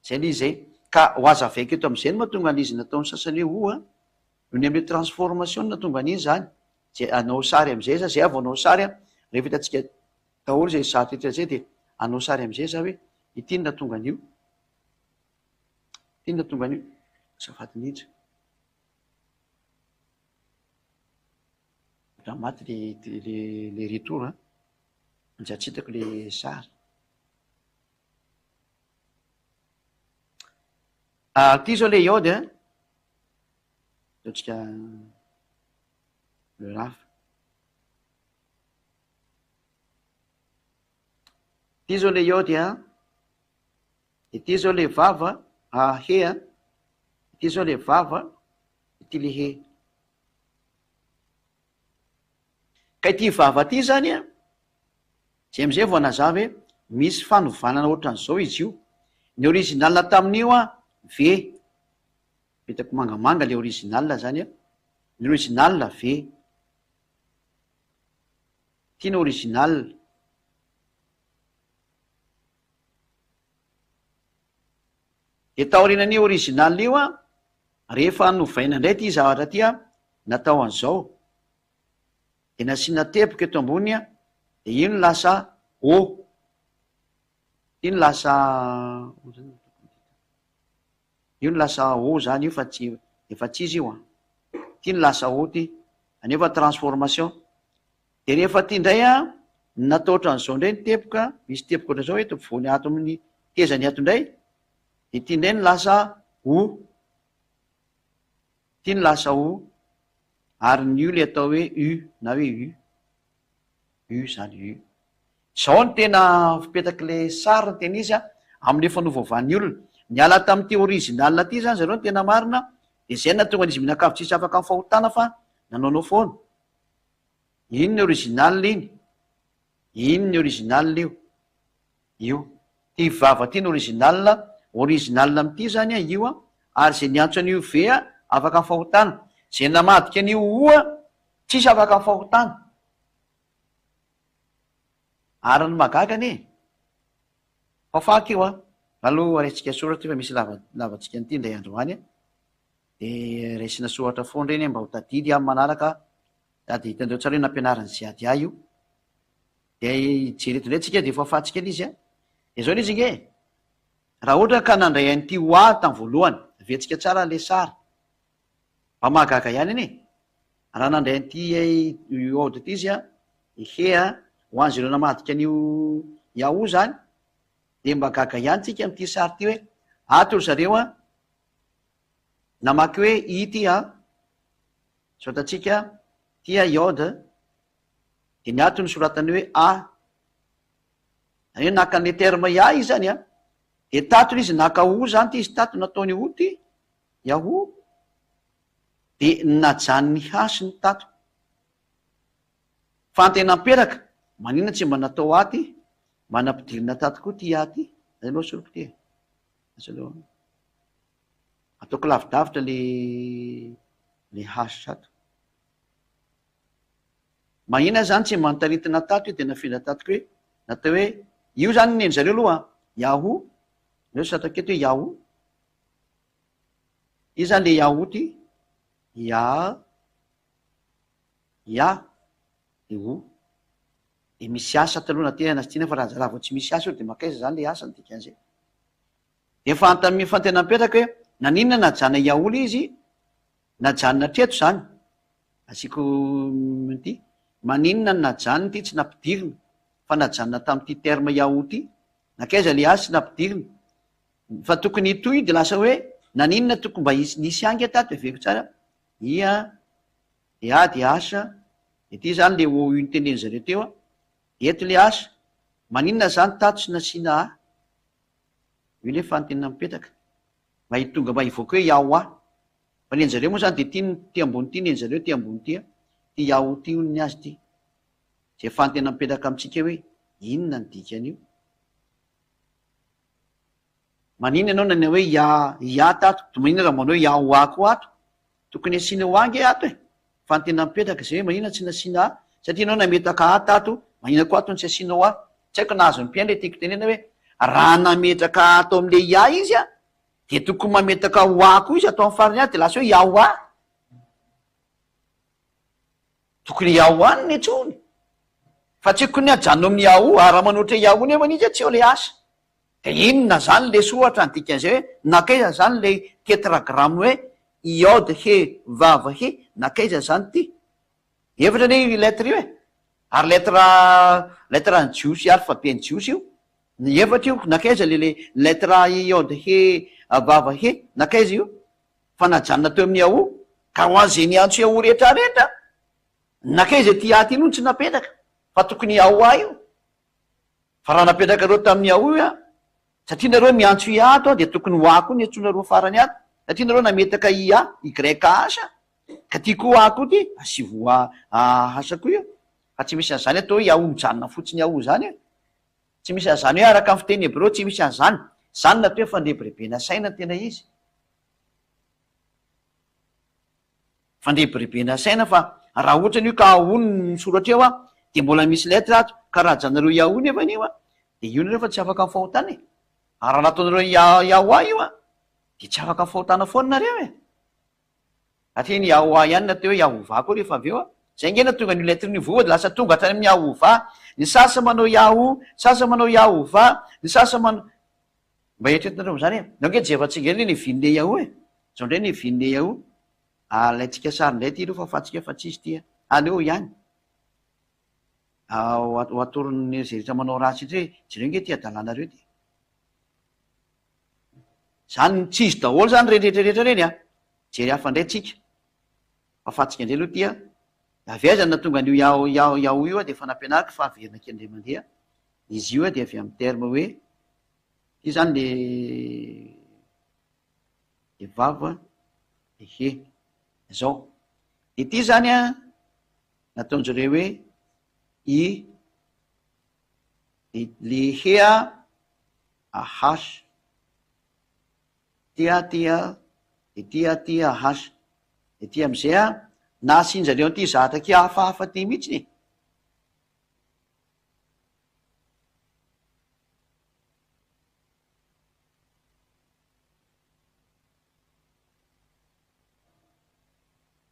Zay le izy zay. Ka ho azavaiko eto amin'izay no mahatonga an'izy nataon'ny sasany hoe O a. Noho ny amin'le transformation no nahatonga an'iny zany. Zay hanao sary amin'izay za, zay aho vao hanao sary a, rehefa hitantsika daholo izay zato eto izay dia hanao sary amin'izay za hoe ity no nahatonga an'io. Ity no nahatonga an'io. Azafady indrindra. Raha maty le le le retour a, dia tsy hitako le sary. Ah, ity zao le iode a, ataontsika le hafa. Ity zao le iode a, ity zao le vava, ah he a, ity zao le vava, ity le he. Ka ity vava ity zany a, zay amizay vao nazava hoe misy fanovanana ohatran'izao izy io. Ny original tamin'io a, V, hitako mangamanga le original zany a, ny original V, ity ny original. Dia taorianan'io original io an, rehefa novaina indray ity zavatra ity an, natao an'izao, dia nasiana teboka eto ambony an, dia io no lasa O, ity no lasa, io no lasa O zany io fa tsy, efa tsy izy io an, ity no lasa O ity, anefa transformation. Dia rehefa aty indray an, natao ohatran'izao indray ny teboka, misy teboka ohatran'izao eto ampovoany ato amin'ny tezany ato indray, dia ity indray no lasa O. Ity no lasa O, ary ny U ilay atao hoe U na hoe U. U izany, U. Izao no tena fipetak'ilay sary ny tena izy an, amin'ilay fanovaovan'ny olona. Niala tamin'ity original ity izany zareo ny tena marina, dia izay no nahatonga an'izy mianakavy tsisy afaka amin'ny fahotana fa nanaonao foana. Iny ny original iny. Iny ny original io. Io. Ty vava ty ny original, original amin'ity zany an io an, ary zay niantso an'io V an afaka amin'ny fahotana. Zay namadika an'io O an tsisy afaka amin'ny fahotana. Ary ny mahagaga anie, fafako io an, aloha raisitsika soratra io fa misy lava lavantsika an'ity indray andro any an. De raisina soratra foana ireny mba ho tadidy amin'ny manaraka sady hitanareo tsara hoe nampianarin'i Ziady ahy io. Dia hijery eto indray tsika dia efa fahantsika ilay izy an. Dia izao ilay izy ange e. Raha ohatra ka nandray an'ity ho ahy tamin'ny voalohany, averintsika tsara ilay sary. Mba mahagaga ihany anie e. Raha nandray an'ity Yod ity izy an, He an, ho an'izay ireo namadika an'io Yahoo izany, dia mba gaga ihany tsika amin'ity sary ity hoe ato ry zareo an, Namaky hoe i ity a, soratantsika ity a iod, dia ny ato no soratany hoe a. Zany hoe naka an'ilay terme i a izy zany a, dia tato ilay izy naka o zany ity izy tato nataony o ity, yahoo, dia najanony h ny tato. Fa ny tena amperaka, maninona tsy mba natao a ity, mba nampidirina tato koa ity a ity, zay aloha asoriko ity e. Asa aloha. Ataoko lavidavitra le le hash ato. Mahina zany tsy mba notaritina tato io de nafindra tato koa hoe natao hoe io zany ny zareo aloha yahoo reo sy ataoko eto hoe yahoo io zany le yahoo ty ya ya de o. Dia misy asa ato aloha na tiana na tsy tiana fa raha vao tsy misy asa eo dia mankaiza izany ilay asa ny dikan'izay? Dia efa antan'ny fantena mipetraka hoe naninona najanona hiaola izy? Najanona hatreto izany. Asiako ity. Maninona no najanona ity tsy nampidirina fa najanona tamin'ity terme Yahoo ity? Nankaiza ilay azy tsy nampidirina? Fa tokony hitohy dia lasa hoe naninona tokony mba hisy nisy ange tato heveriko tsara I a, dia A dia H, dia ity izany ilay OU notenenin zareo teo a, dia eto ilay H, maninona izany tato tsy nasiana A? Io ilay fanontaniana mipetraka. Mba hitonga mba hivoaka hoe Yahwah. Fa ny anjareo moa izany dia ity ny ity ambony ity ny anjareo ity ambony ity a, ity Yahoo ity hono ny azy ity. Izay fanontaniana mipetraka amintsika hoe inona ny dikan'io? Maninona ianao nanao hoe Ya, Ya tato, dia maninona raha manao hoe Yahwah koa ato? Tokony asiana wa ange ato e! Fa ny tena mipetraka izay hoe maninona tsy nasiana a? Satria ianao nametaka a tato, maninona koa ato no tsy asianao a? Tsy haiko na azon'ny mpihaino ilay tiako tenenina hoe raha nametraka a ato amin'ilay Ya izy a, dia tokony mametaka wa koa izy ato amin'ny farany ato dia lasa hoe Yahwah. Tokony Yahoo no intsony. Fa tsy tokony hajanona amin'ny Yahoo, ary raha manohitra Yahoo nefa izy a, tsy eo ilay asa. Dia inona izany ilay soratra ny dikan'izay hoe nankaiza izany ilay tetragramme hoe Iod He Vav He, nankaiza izany ity? Efatra anie io lettre io e! Ary lettre lettre an'ny jiosy, alphabet ny jiosy io. Ny efatra io, nankaiza ilay ilay lettre Iod He Vav He, nankaiza io? Fa najanona teo amin'ny Yahoo. Ka ho an'izay niantso Yahoo rehetra rehetra, nankaiza ity A ity no tsy napetraka? Fa tokony Yahoo A io. Fa raha napetrakareo tamin'ny Yahoo io an, satria nareo miantso IA ato an, dia tokony ho A koa ny antsoinareo farany ato, satria nareo nametaka IA, YH, ka ty koa A koa ty, asivo A, H koa io, fa tsy misy an'izany atao hoe Yahoo mijanona fotsiny Yahoo izany e. Tsy misy an'izany hoe araka ny fiteny hebreo, tsy misy an'izany. Izany no atao hoe fandrebirebena saina ny tena izy. Fandrebirebena saina fa raha ohatra an'io ka Aho no misoratra eo dia mbola misy lettre ato ka raha ajanareo Yahoo nefa io dia io nareo fa tsy afaka amin'ny fahotana e! Ary raha nataonareo Yahwah io dia tsy afaka amin'ny fahotana foana nareo e! Satria ny Yahwah ihany no atao hoe Yahovah koa rehefa avy eo. Zay ange no nahatonga an'io lettre io voa dia lasa tonga hatrany amin'ny Yahovah. Ny sasany manao Yahoo, ny sasany manao Yahovah, ny sasany manao. Mba eritreretinareo amin'izany e! Ndao ange jerevantsika indray ny vinle Yahoo e! Zao indray ny vinle Yahoo. Alaintsika sary indray ity aloha fa fantsika fa tsisy ity a. Aleo ihany. Ho atoron'ny izay rehetra manao ratsy indray hoe jereo ange ity adalanareo ity. Zany tsy izy daholo zany ireny rehetra rehetra ireny a! Jery hafa indray tsika. Fa fantsika indray aloha ity a! Avy aiza no nahatonga an'io Yahoo Yahoo Yahoo io a dia efa nampianariko fa averina kely indray mandeha. Izy io dia avy amin'ny terme hoe ity zany le le vava de he. Zao. Ity zany a nataon-jareo hoe i de le he a AH. Ty a ty a, de ty a ty AH. De ty amizay a, nasian-jareo an'ity zatra aky hafahafa ty mihitsiny e.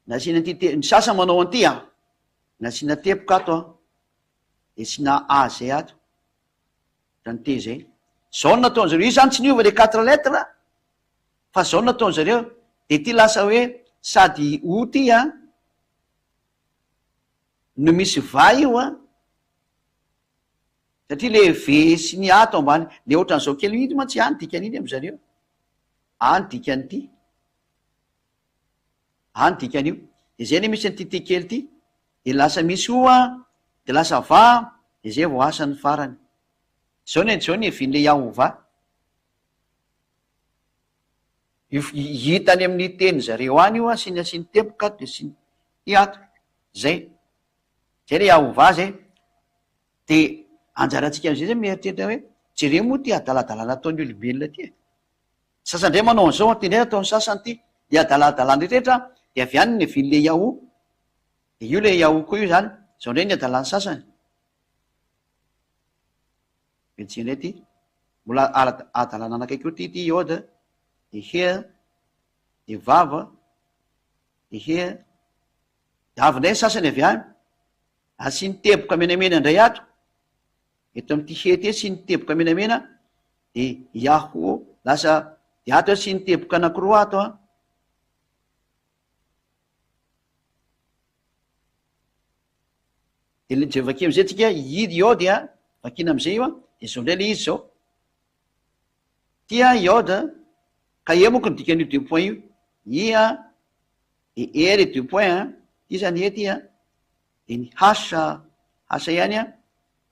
Nasiana an'ity te-, ny sasany manao an'ity an, nasiana teboka ato an, de asiana A zay ato. Zany T zay. Zao no nataon'zareo, io zany tsy niova le quatre lettres fa zao no nataon'zareo, de ty lasa hoe sady O ty an, no misy va io an, satria le V sy ny A ato ambany, le ohatran'izao kely io mantsy A ny dikan'iny am'zareo, A ny dikan'ity, A ny dikan'io, de zay anie misy an'ity T kely ity, de lasa misy O an, de lasa va an, de zay vao asa ny farany. Zao ny zao ny hevin'le Yahovah. Io hita any amin'ny teny zareo any io an, sy ny asiany teboka ato de sy ny ty ato. Zay. Zay le Yahovah zay. De anjarantsika am'zay zay mieritreritra hoe jereo moa ty adaladalana ataon'ny olombelona ty e. Ny sasany indray manao an'izao, ty indray ataon'ny sasany ty. Le adaladalana rehetra de avy any ny hevin'le Yahoo. De io le Yahoo koa io zany. Zao indray ny adalan'ny sasany. Betsy indray ty. Mbola adalana anakaiky eo ty, ty Yod, de He, de Vav, de He. De avy indray ny sasany avy any. Asiany teboka menamena indray ato. Eto amin'ity he ity asiany teboka menamena dia Yahoo lasa dia ato asiany teboka anankiroa ato an. Dia le vakiana amizay tsika i iod a, vakiana amizay io a, dia zao indray le izy zao. Ty a iod ka e manko ny dikan'io deux points io, i a, de e le deux points a, ty zany e ty a, de ny h, h ihany a,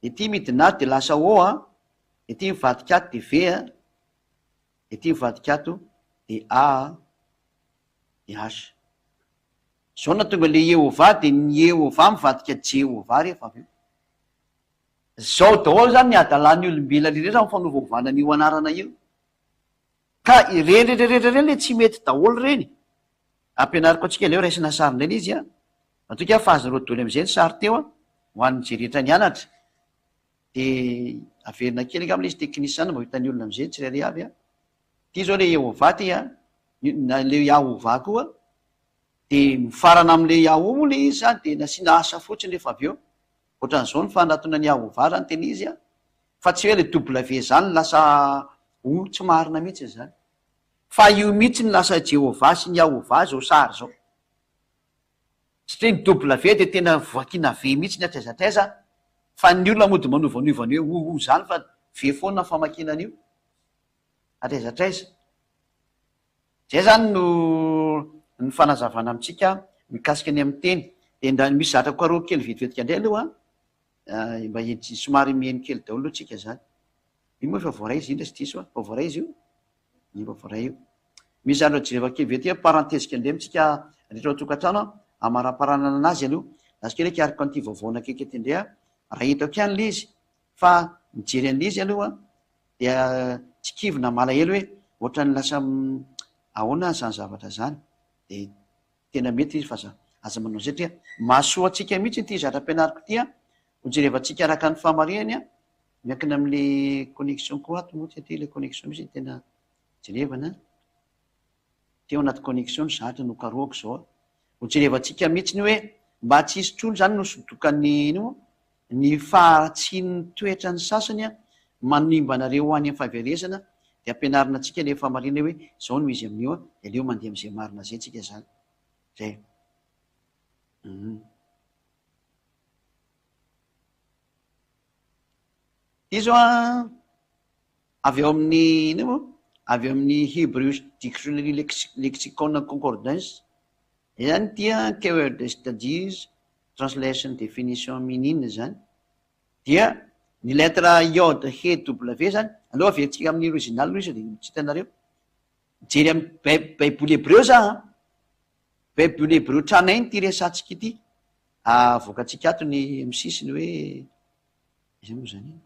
de ty midina ato de lasa o a, de ty mivadika ato de v a, de ty mivadika ato de a a, de h. Zao no nahatonga le Iehovah de ny Iehovah mivadika Jehovah rehefa avy eo. Zao daholo zany ny hadalan'ny olombelona rehetra amin'ny fanovaovana an'io anarana io. Ka ireny rehetra rehetra ireny le tsy mety daholo ireny. Ampianariko antsika aleo raisina sary indray le izy an. Matoky aho fa azonareo daholo amin'izay ny sary teo an, ho an'izay rehetra nianatra. De averina kely angamba le izy teknisiana mba ho hitan'ny olona amin'izay tsirairay avy an. Ity zao le Iehovah ty an, na le Yahovah koa. De mifarana amin'le Yahoo moa le izy zany de nasiana asa fotsiny rehefa avy eo. Ohatran'izao ny fanatona ny Yahovah raha ny tena izy an. Fa tsy hoe le W zany lasa O, tsy marina mihitsy izany. Fa io mihitsy no lasa Jehovah sy ny Yahovah zao sary zao. Satria ny W dia tena voakina V mihitsy ny hatraiza hatraiza fa ny olona mody manovanova ny hoe O O zany fa V foana ny famakiana an'io. Hatraiza hatraiza. Zay zany no ny fanazavana amintsika mikasika ny amin'ny teny. Dia nda misy zatra karohiko kely vetivetika indray aloha an, mba somary mihaino kely daholo aloha tsika zany. Io moa efa voaray izy indra sy diso an, efa voaray izy io? Efa voaray io. Misy zany aloha jereva kely vetivety parenthèse kely indray amintsika rehetra ao an-tokantrano an, amaraparanana anazy aloha. Lasa kely hikariko an'ity vaovao anakaiky ity indray an, raha hitako ihany ilay izy fa mijery an'ilay izy aloha an, dia tsy kivy na malahelo hoe ohatran'ny lasa ahoana izany zavatra izany, dia tena mety izy fa aza aza manao an'izay satria mahasoa antsika mihitsy ity zavatra ampianariko ity an, ho jerevantsika araka ny fahamarihany an, miankina amin'le connexion koa ato moa satria le connexion mihitsy no tena jerevana an. Teo anaty connexion ny zatra no karohako zao a. Ho jerevantsika mihitsy ny hoe mba tsy hisy intsony zany no sodokan'ny ino moa ny faharatsian'ny toetran'ny sasany a manimba anareo ho any amin'ny fahaverezana dia ampianarina antsika ilay fahamarinana hoe zao no izy amin'io a dia aleo mandeha amin'izay marina zay tsika zany. Zay. Hum. Ity zao a. Avy ao amin'ny inona moa? Avy ao amin'ny Hebrew Dictionary Lexicon and Concordance. Izany ity an, Keyword Studies, Translation Definition Meaning izany. Dia ny lettre Yod He W izany, aleo averintsika amin'ny original aloha izy dia tsy hitanareo. Mijery amin'ny Baiboly hebreo za an. Baiboly hebreo tranainy ity resahantsika ity. Avoakantsika ato ny amin'ny sisiny hoe iza moa izany e?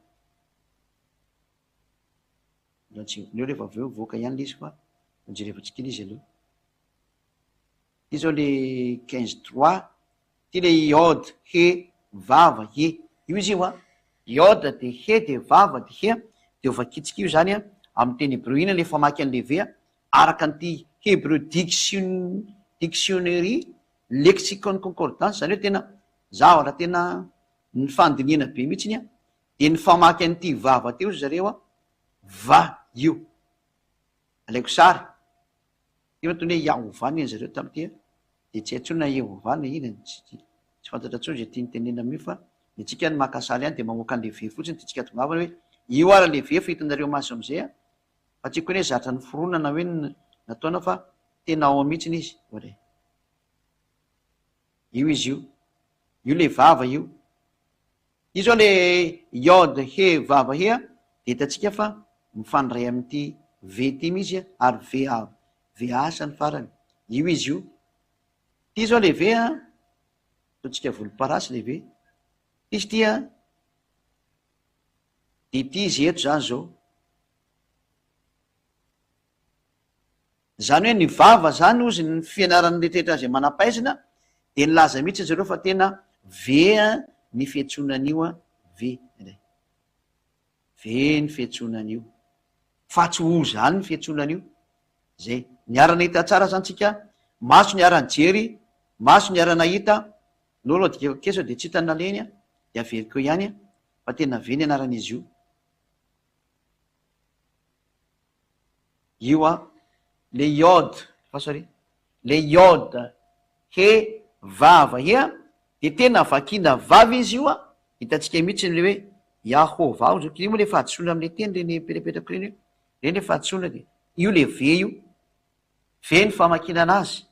Aleo rehefa avy eo mivoaka ihany le izy fa hojerevantsika iny izy aloha. Ity zao le quinze trois, ity le iode, he, vava, he. Io izy io an, iode de he de vava de he, de ho vakintsika io zany an, amin'ny teny hebreo iny le famaky an'le ve an, araka an'ity Hebrew Diction Dictionary Lexicon Concordance, zany hoe tena zavatra tena nifandinihana be mihitsiny an, Dia nifamaky an'ity vava teo ry zareo a, va io. Alaiko sary. Io no ataony hoe Yahovah ny an'zareo tamin'ity a. Dia tsy hay intsony na Yehovah na inona, tsy tsy fantatra intsony izay tiany tenenina amin'io fa ny antsika ny maka sary ihany dia mamoaka an'ilay V fotsiny tiantsika hatongavana hoe io ary ilay V fa hitanareo maso amin'izay a. Fa tsy haiko hoe zatra noforonina na hoe nataona fa tena ao mihitsy izy. Ohatra e. Io izy io. Io ilay vava io. Io zao le Yod He Vav He a, dia hitantsika fa mifandray amin'ity V ity mihitsy ary V A V A asa ny farany. Io izy io. Ity zao le V a, ataontsika volomparasy le V. Ity izy ity a, dia ity izy eto zany zao. Izany hoe ny vava izany hozy ny fianaran'ny rehetrarehetra izay manam-pahaizana dia nilaza mihitsy zareo fa tena V ny fiantsoana an'io an, V indray. V ny fiantsoana an'io. Fa tsy O izany ny fiantsoana an'io. Zay. Niara-nahita tsara izany tsika, maso niara-nijery, maso niara-nahita, aleo aloha adikako kely sao dia tsy hita ny nalehiny an, dia averiko eo ihany an. Fa tena V ny anaran'izy io. Io an, le iode, fa sorry, le iode he vava he an, de tena vakiana vava izy io an, hitantsika mihitsy le hoe Yahovah hozy, iny moa le fahadisoana amle teny reny mipetrapetraka reny hoe, reny le fahadisoana de io le V io, V ny famakiana anazy,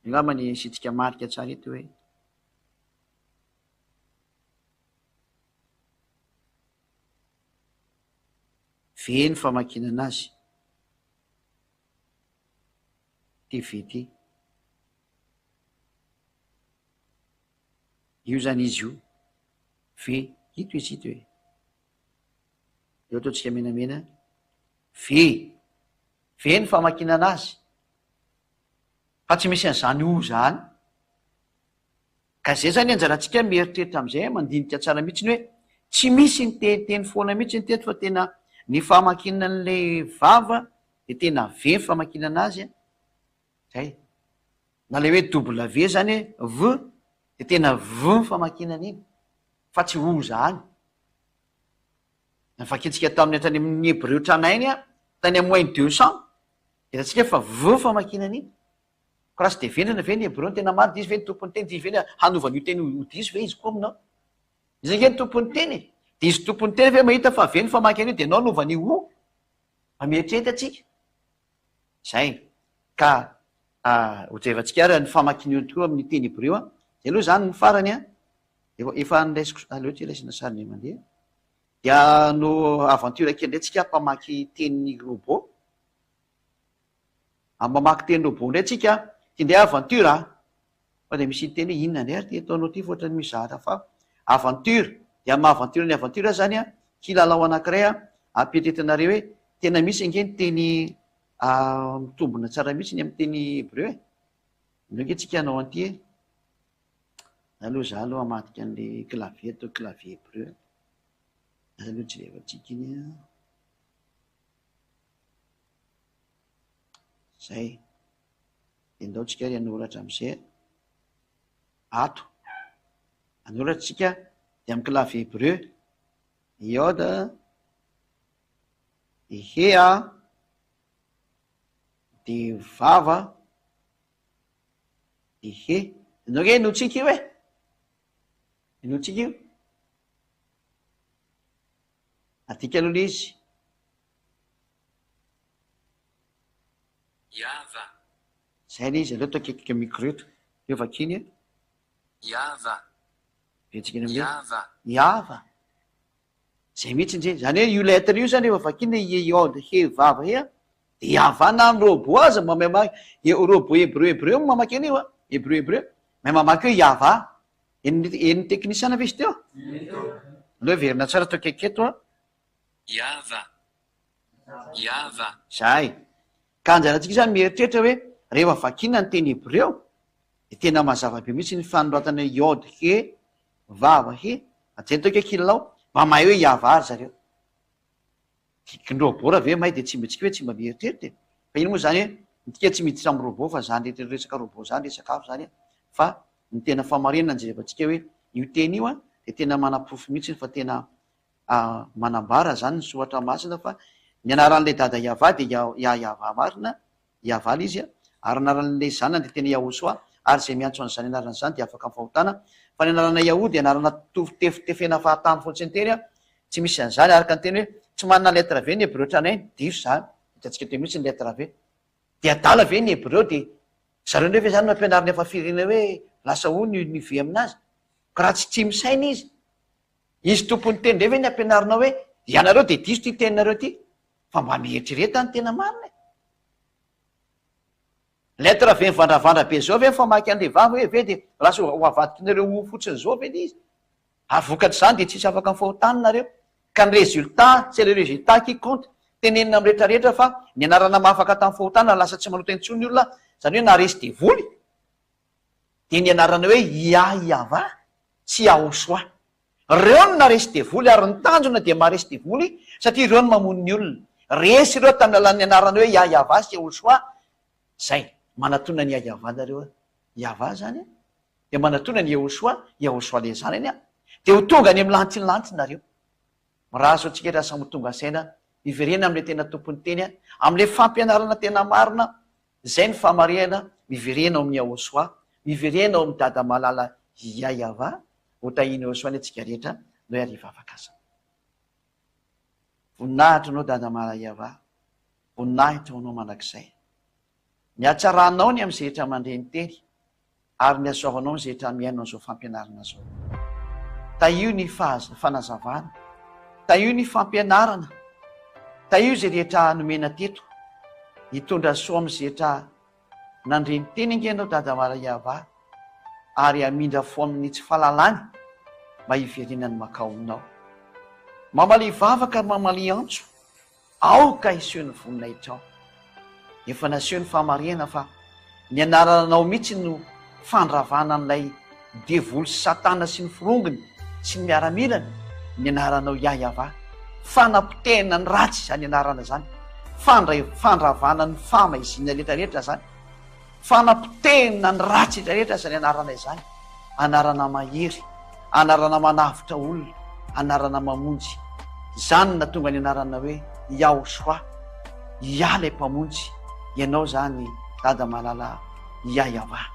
angamba ny asiantsika marika tsara eto hoe. V ny famakiana anazy. Ity V ity. Io zany izy io. V, ito izy ito e. Eo ataontsika menamena. V. V ny famakiana anazy. Fa tsy misy an'izany O zany. Ka zay zany anjarantsika mieritreritra amizay mandinika tsara mihitsiny hoe tsy misy niteniteny foana mihitsy teto fa tena ny famakiana an'le vava de tena V ny famakiana anazy a, zay. Na le hoe W zany hoe V de tena V ny famakiana an'iny fa tsy O zany. Novakintsika tamin'ny hatrany amin'ny hebreo tranainy a, tany amin'ny moins 200, hitantsika fa V ny famakiana an'iny. Ko raha tsy dia vendrana ve ny hebreo no tena marina, izy ve ny tompon'ny teny, dia izy ve ny hanova an'io teny ho diso ve izy koa aminao? Izy ange ny tompon'ny teny e! Dia izy tompon'ny teny ve mahita fa ve ny famaky an'io dia enao hanova an'io ho? Mba mieritreritra tsika. Zay. Ka hojerevantsika ary ny famakian'io tokoa amin'ny teny hebreo an. Zay aloha izany ny farany an. Efa efa niraisiko, aleo ty raisina sary indray mandeha. Dia no aventure kely indray tsika mpamaky teny robot. Amin'ny mamaky teny robot indray tsika, ty indray aventure a! Fa dia misy hiteny hoe inona indray ary ty ataonao ty fa ohatran'ny misy zavatra fa aventure, dia amin'ny maha aventure ny aventure zany a, kilalao anankiray a, ampietretinareo hoe tena misy ange ny teny mitombina tsara mihitsy ny amin'ny teny hebreo e! Aleo ange tsika hanao an'ity e! Za aloha za aloha hamadika an'le clavier atao clavier hebreo e! Za aloha jerevantsika iny a! Zay. Dia ndao tsika ary hanoratra amin'izay ato. Hanoratra tsika dia amin'ny clavier hébreu. Yod, dia he a, dia vava, dia he. Ndao ange henointsika io e. Henointsika io. Adika aloha ilay izy. Yava. Zay ilay izy, aleo atao akaiky micro eto. Aleo vakiany e. Yava. Betsaka eny amin'ilay. Yava. Yava. Zay mihitsy nje. Zany hoe io lettre io zany rehefa vakiana i Yod He Vav He a, dia Yava na ny robot aza mba mahay mamaky, robot hebreu hebreu no mamaky an'io a, hebreu hebreu, mahay mamaky hoe Yava. Henon'ny henon'ny teknisiana ve izy teo? Aleo heverina tsara atao akaiky eto a. Yava. Yava. Zay. Ka anjarantsika izany mieritreritra hoe rehefa vakiana ny teny hebreo dia tena mazava be mihitsy ny fanoratana hoe Yod He Vav He. Ajanony atao akaiky kilalao, mba mahay hoe Yava ry zareo. Ny robot raha ve may dia tsy mba tsika hoe tsy mba mieritreritra e! Fa iny moa zany hoe ny tika tsy miditra amin'ny robot fa zany rehetra resaka robot zany resaka hafa zany fa ny tena fahamarinana jerevantsika hoe io teny io an dia tena manaporofo mihitsy fa tena manambara zany ny soratra masina fa ny anaran'ilay dada Yavah dia Yah-Yavah marina Yavah ilay izy an, ary anaran'ilay zanany dia tena Yahoshuah, ary izay miantso an'izany anarana izany dia afaka amin'ny fahotana, fa ny anarana Yahoo dia anarana tefitefena fahatany fotsiny teny an, tsy misy an'izany, araka ny teny hoe tsy manana lettre V ny hebreo tranainy, diso izany, hitantsika teo mihitsy ny lettre V. Dia adala ve ny hebreo dia zareo indray ve izany no ampianariny hafa firenena hoe lasa O ny ny V aminazy? Ka raha tsy tsy misaina izy, izy tompon'ny teny indray ve ny ampianarinao hoe ianareo dia diso ity teninareo ity? Fa mba mieritrereta ny tena marina e! Lettre ve mivandravandra be zao ve mifamaky anle vava hoe ve de lasa ho avadikinareo ho fotsiny zao ve le izy? Ary vokatr'izany de tsisy afaka mifahotany nareo. Ka ny résultat, c'est le résultat qui compte. Tenenina amin'ny rehetra rehetra fa ny anarana mahafaka tamin'ny fahotana lasa tsy manota intsony ny olona, zany hoe naharesy devoly, dia ny anarana hoe Yah-Yavah sy Yahoshuah. Ireo no naresy devoly ary ny tanjona dia maharesy devoly satria ireo no mamono ny olona. Resy ireo tamin'ny alalan'ny anarana hoe Yah-Yavah sy Yahoshuah. Zay. Manatona an'i Yah-Yavah nareo a. Yavah zany a. Dia manatona an'i Yahoshuah, Yahoshuah le zanany a. Dia ho tonga any amin'ny lanitry ny lanitra nareo. Mirary soa antsika rehetra samy ho tonga saina, hiverena amin'ilay tena tompon'ny teny, amin'ilay fampianarana tena marina, izay ny fahamarihana, miverena ao amin'i Yahoshuah, miverena ao amin'i Dada malala Yayavah, ho tahian'i Yahoshuah anie tsika rehetra, ndao ary hivavaka aza. Voninahitra anao Dada malala Yavah, voninahitra ho anao mandrakizay. Ny hatsaranao ny amin'izay rehetra mandre ny teny, ary ny hasoavanao izay rehetra mihaino an'izao fampianarana izao. Tahio ny fanazavana, tahio ny fampianarana, tahio izay rehetra nomena teto, hitondra soa amin'izay rehetra nandre ny teny ange ianao Dada Maraiava, ary hamindra fo amin'ny tsy fahalalany mba hiverenany mankao aminao. Mamalia vavaka ary mamalia antso. Aoka hiseho ny voninahitrao. Efa naseho ny fahamarihana fa ny anaranao mihitsy no fandravana an'ilay devoly sy satana sy ny forongony sy ny miaramilany, ny anaranao Yah-Yavah. Fanapotehana ny ratsy izany anarana izany. Fandray, fandravana ny fahamaizinana rehetra rehetra izany. Fanapotehina ny ratsy rehetra izany anarana izany. Anarana mahery, anarana manavotra olona, anarana mamonjy. Izany no nahatonga ny anarana hoe Yahoshua, Yah ilay Mpamonjy, Ianao izany Dada malala Yah Yavah.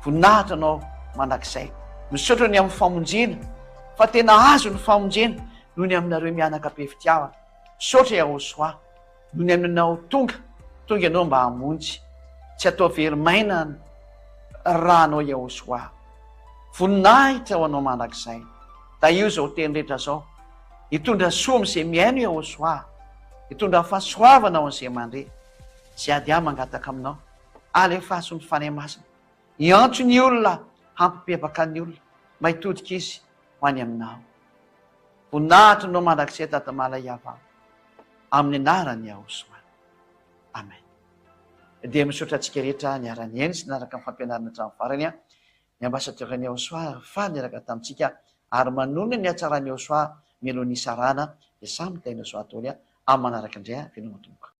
Voninahitra Anao mandrakizay. Misaotra ny amin'ny famonjena fa tena azo ny famonjena noho ny aminareo mianaka be fitiavana. Misaotra Yahoshua. Nony aminao tonga, tonga ianao mba hamonjy. Tsy atao very maina ny rànao Yahoshuah. Voninahitra ho anao mandrakizay. Tahio izao teny rehetra izao. Hitondra soa amin'izay mihaino Yahoshuah. Hitondra fahasoavana ho an'izay mandre. Izay ady ahy mangataka aminao. Alefaso ny Fanahy Masina. Hiantso ny olona hampibebaka ny olona mba hitodika izy ho any aminao. Voninahitra anao mandrakizay Dada Malaiava. Amin'ny anaran'i Yahoshuah. Amen. Dia misaotra antsika rehetra niara-nihaino sy nanaraka ny fampianarana hatramin'ny farany. Ny ambasadaoran'i Yahoshuah faly niaraka tamintsika ary manonona ny hatsaran'i Yahoshuah mialoha ny hisarahana dia samy tahin'i Yahoshuah daholo amin'ny manaraka indray veloma tompoko.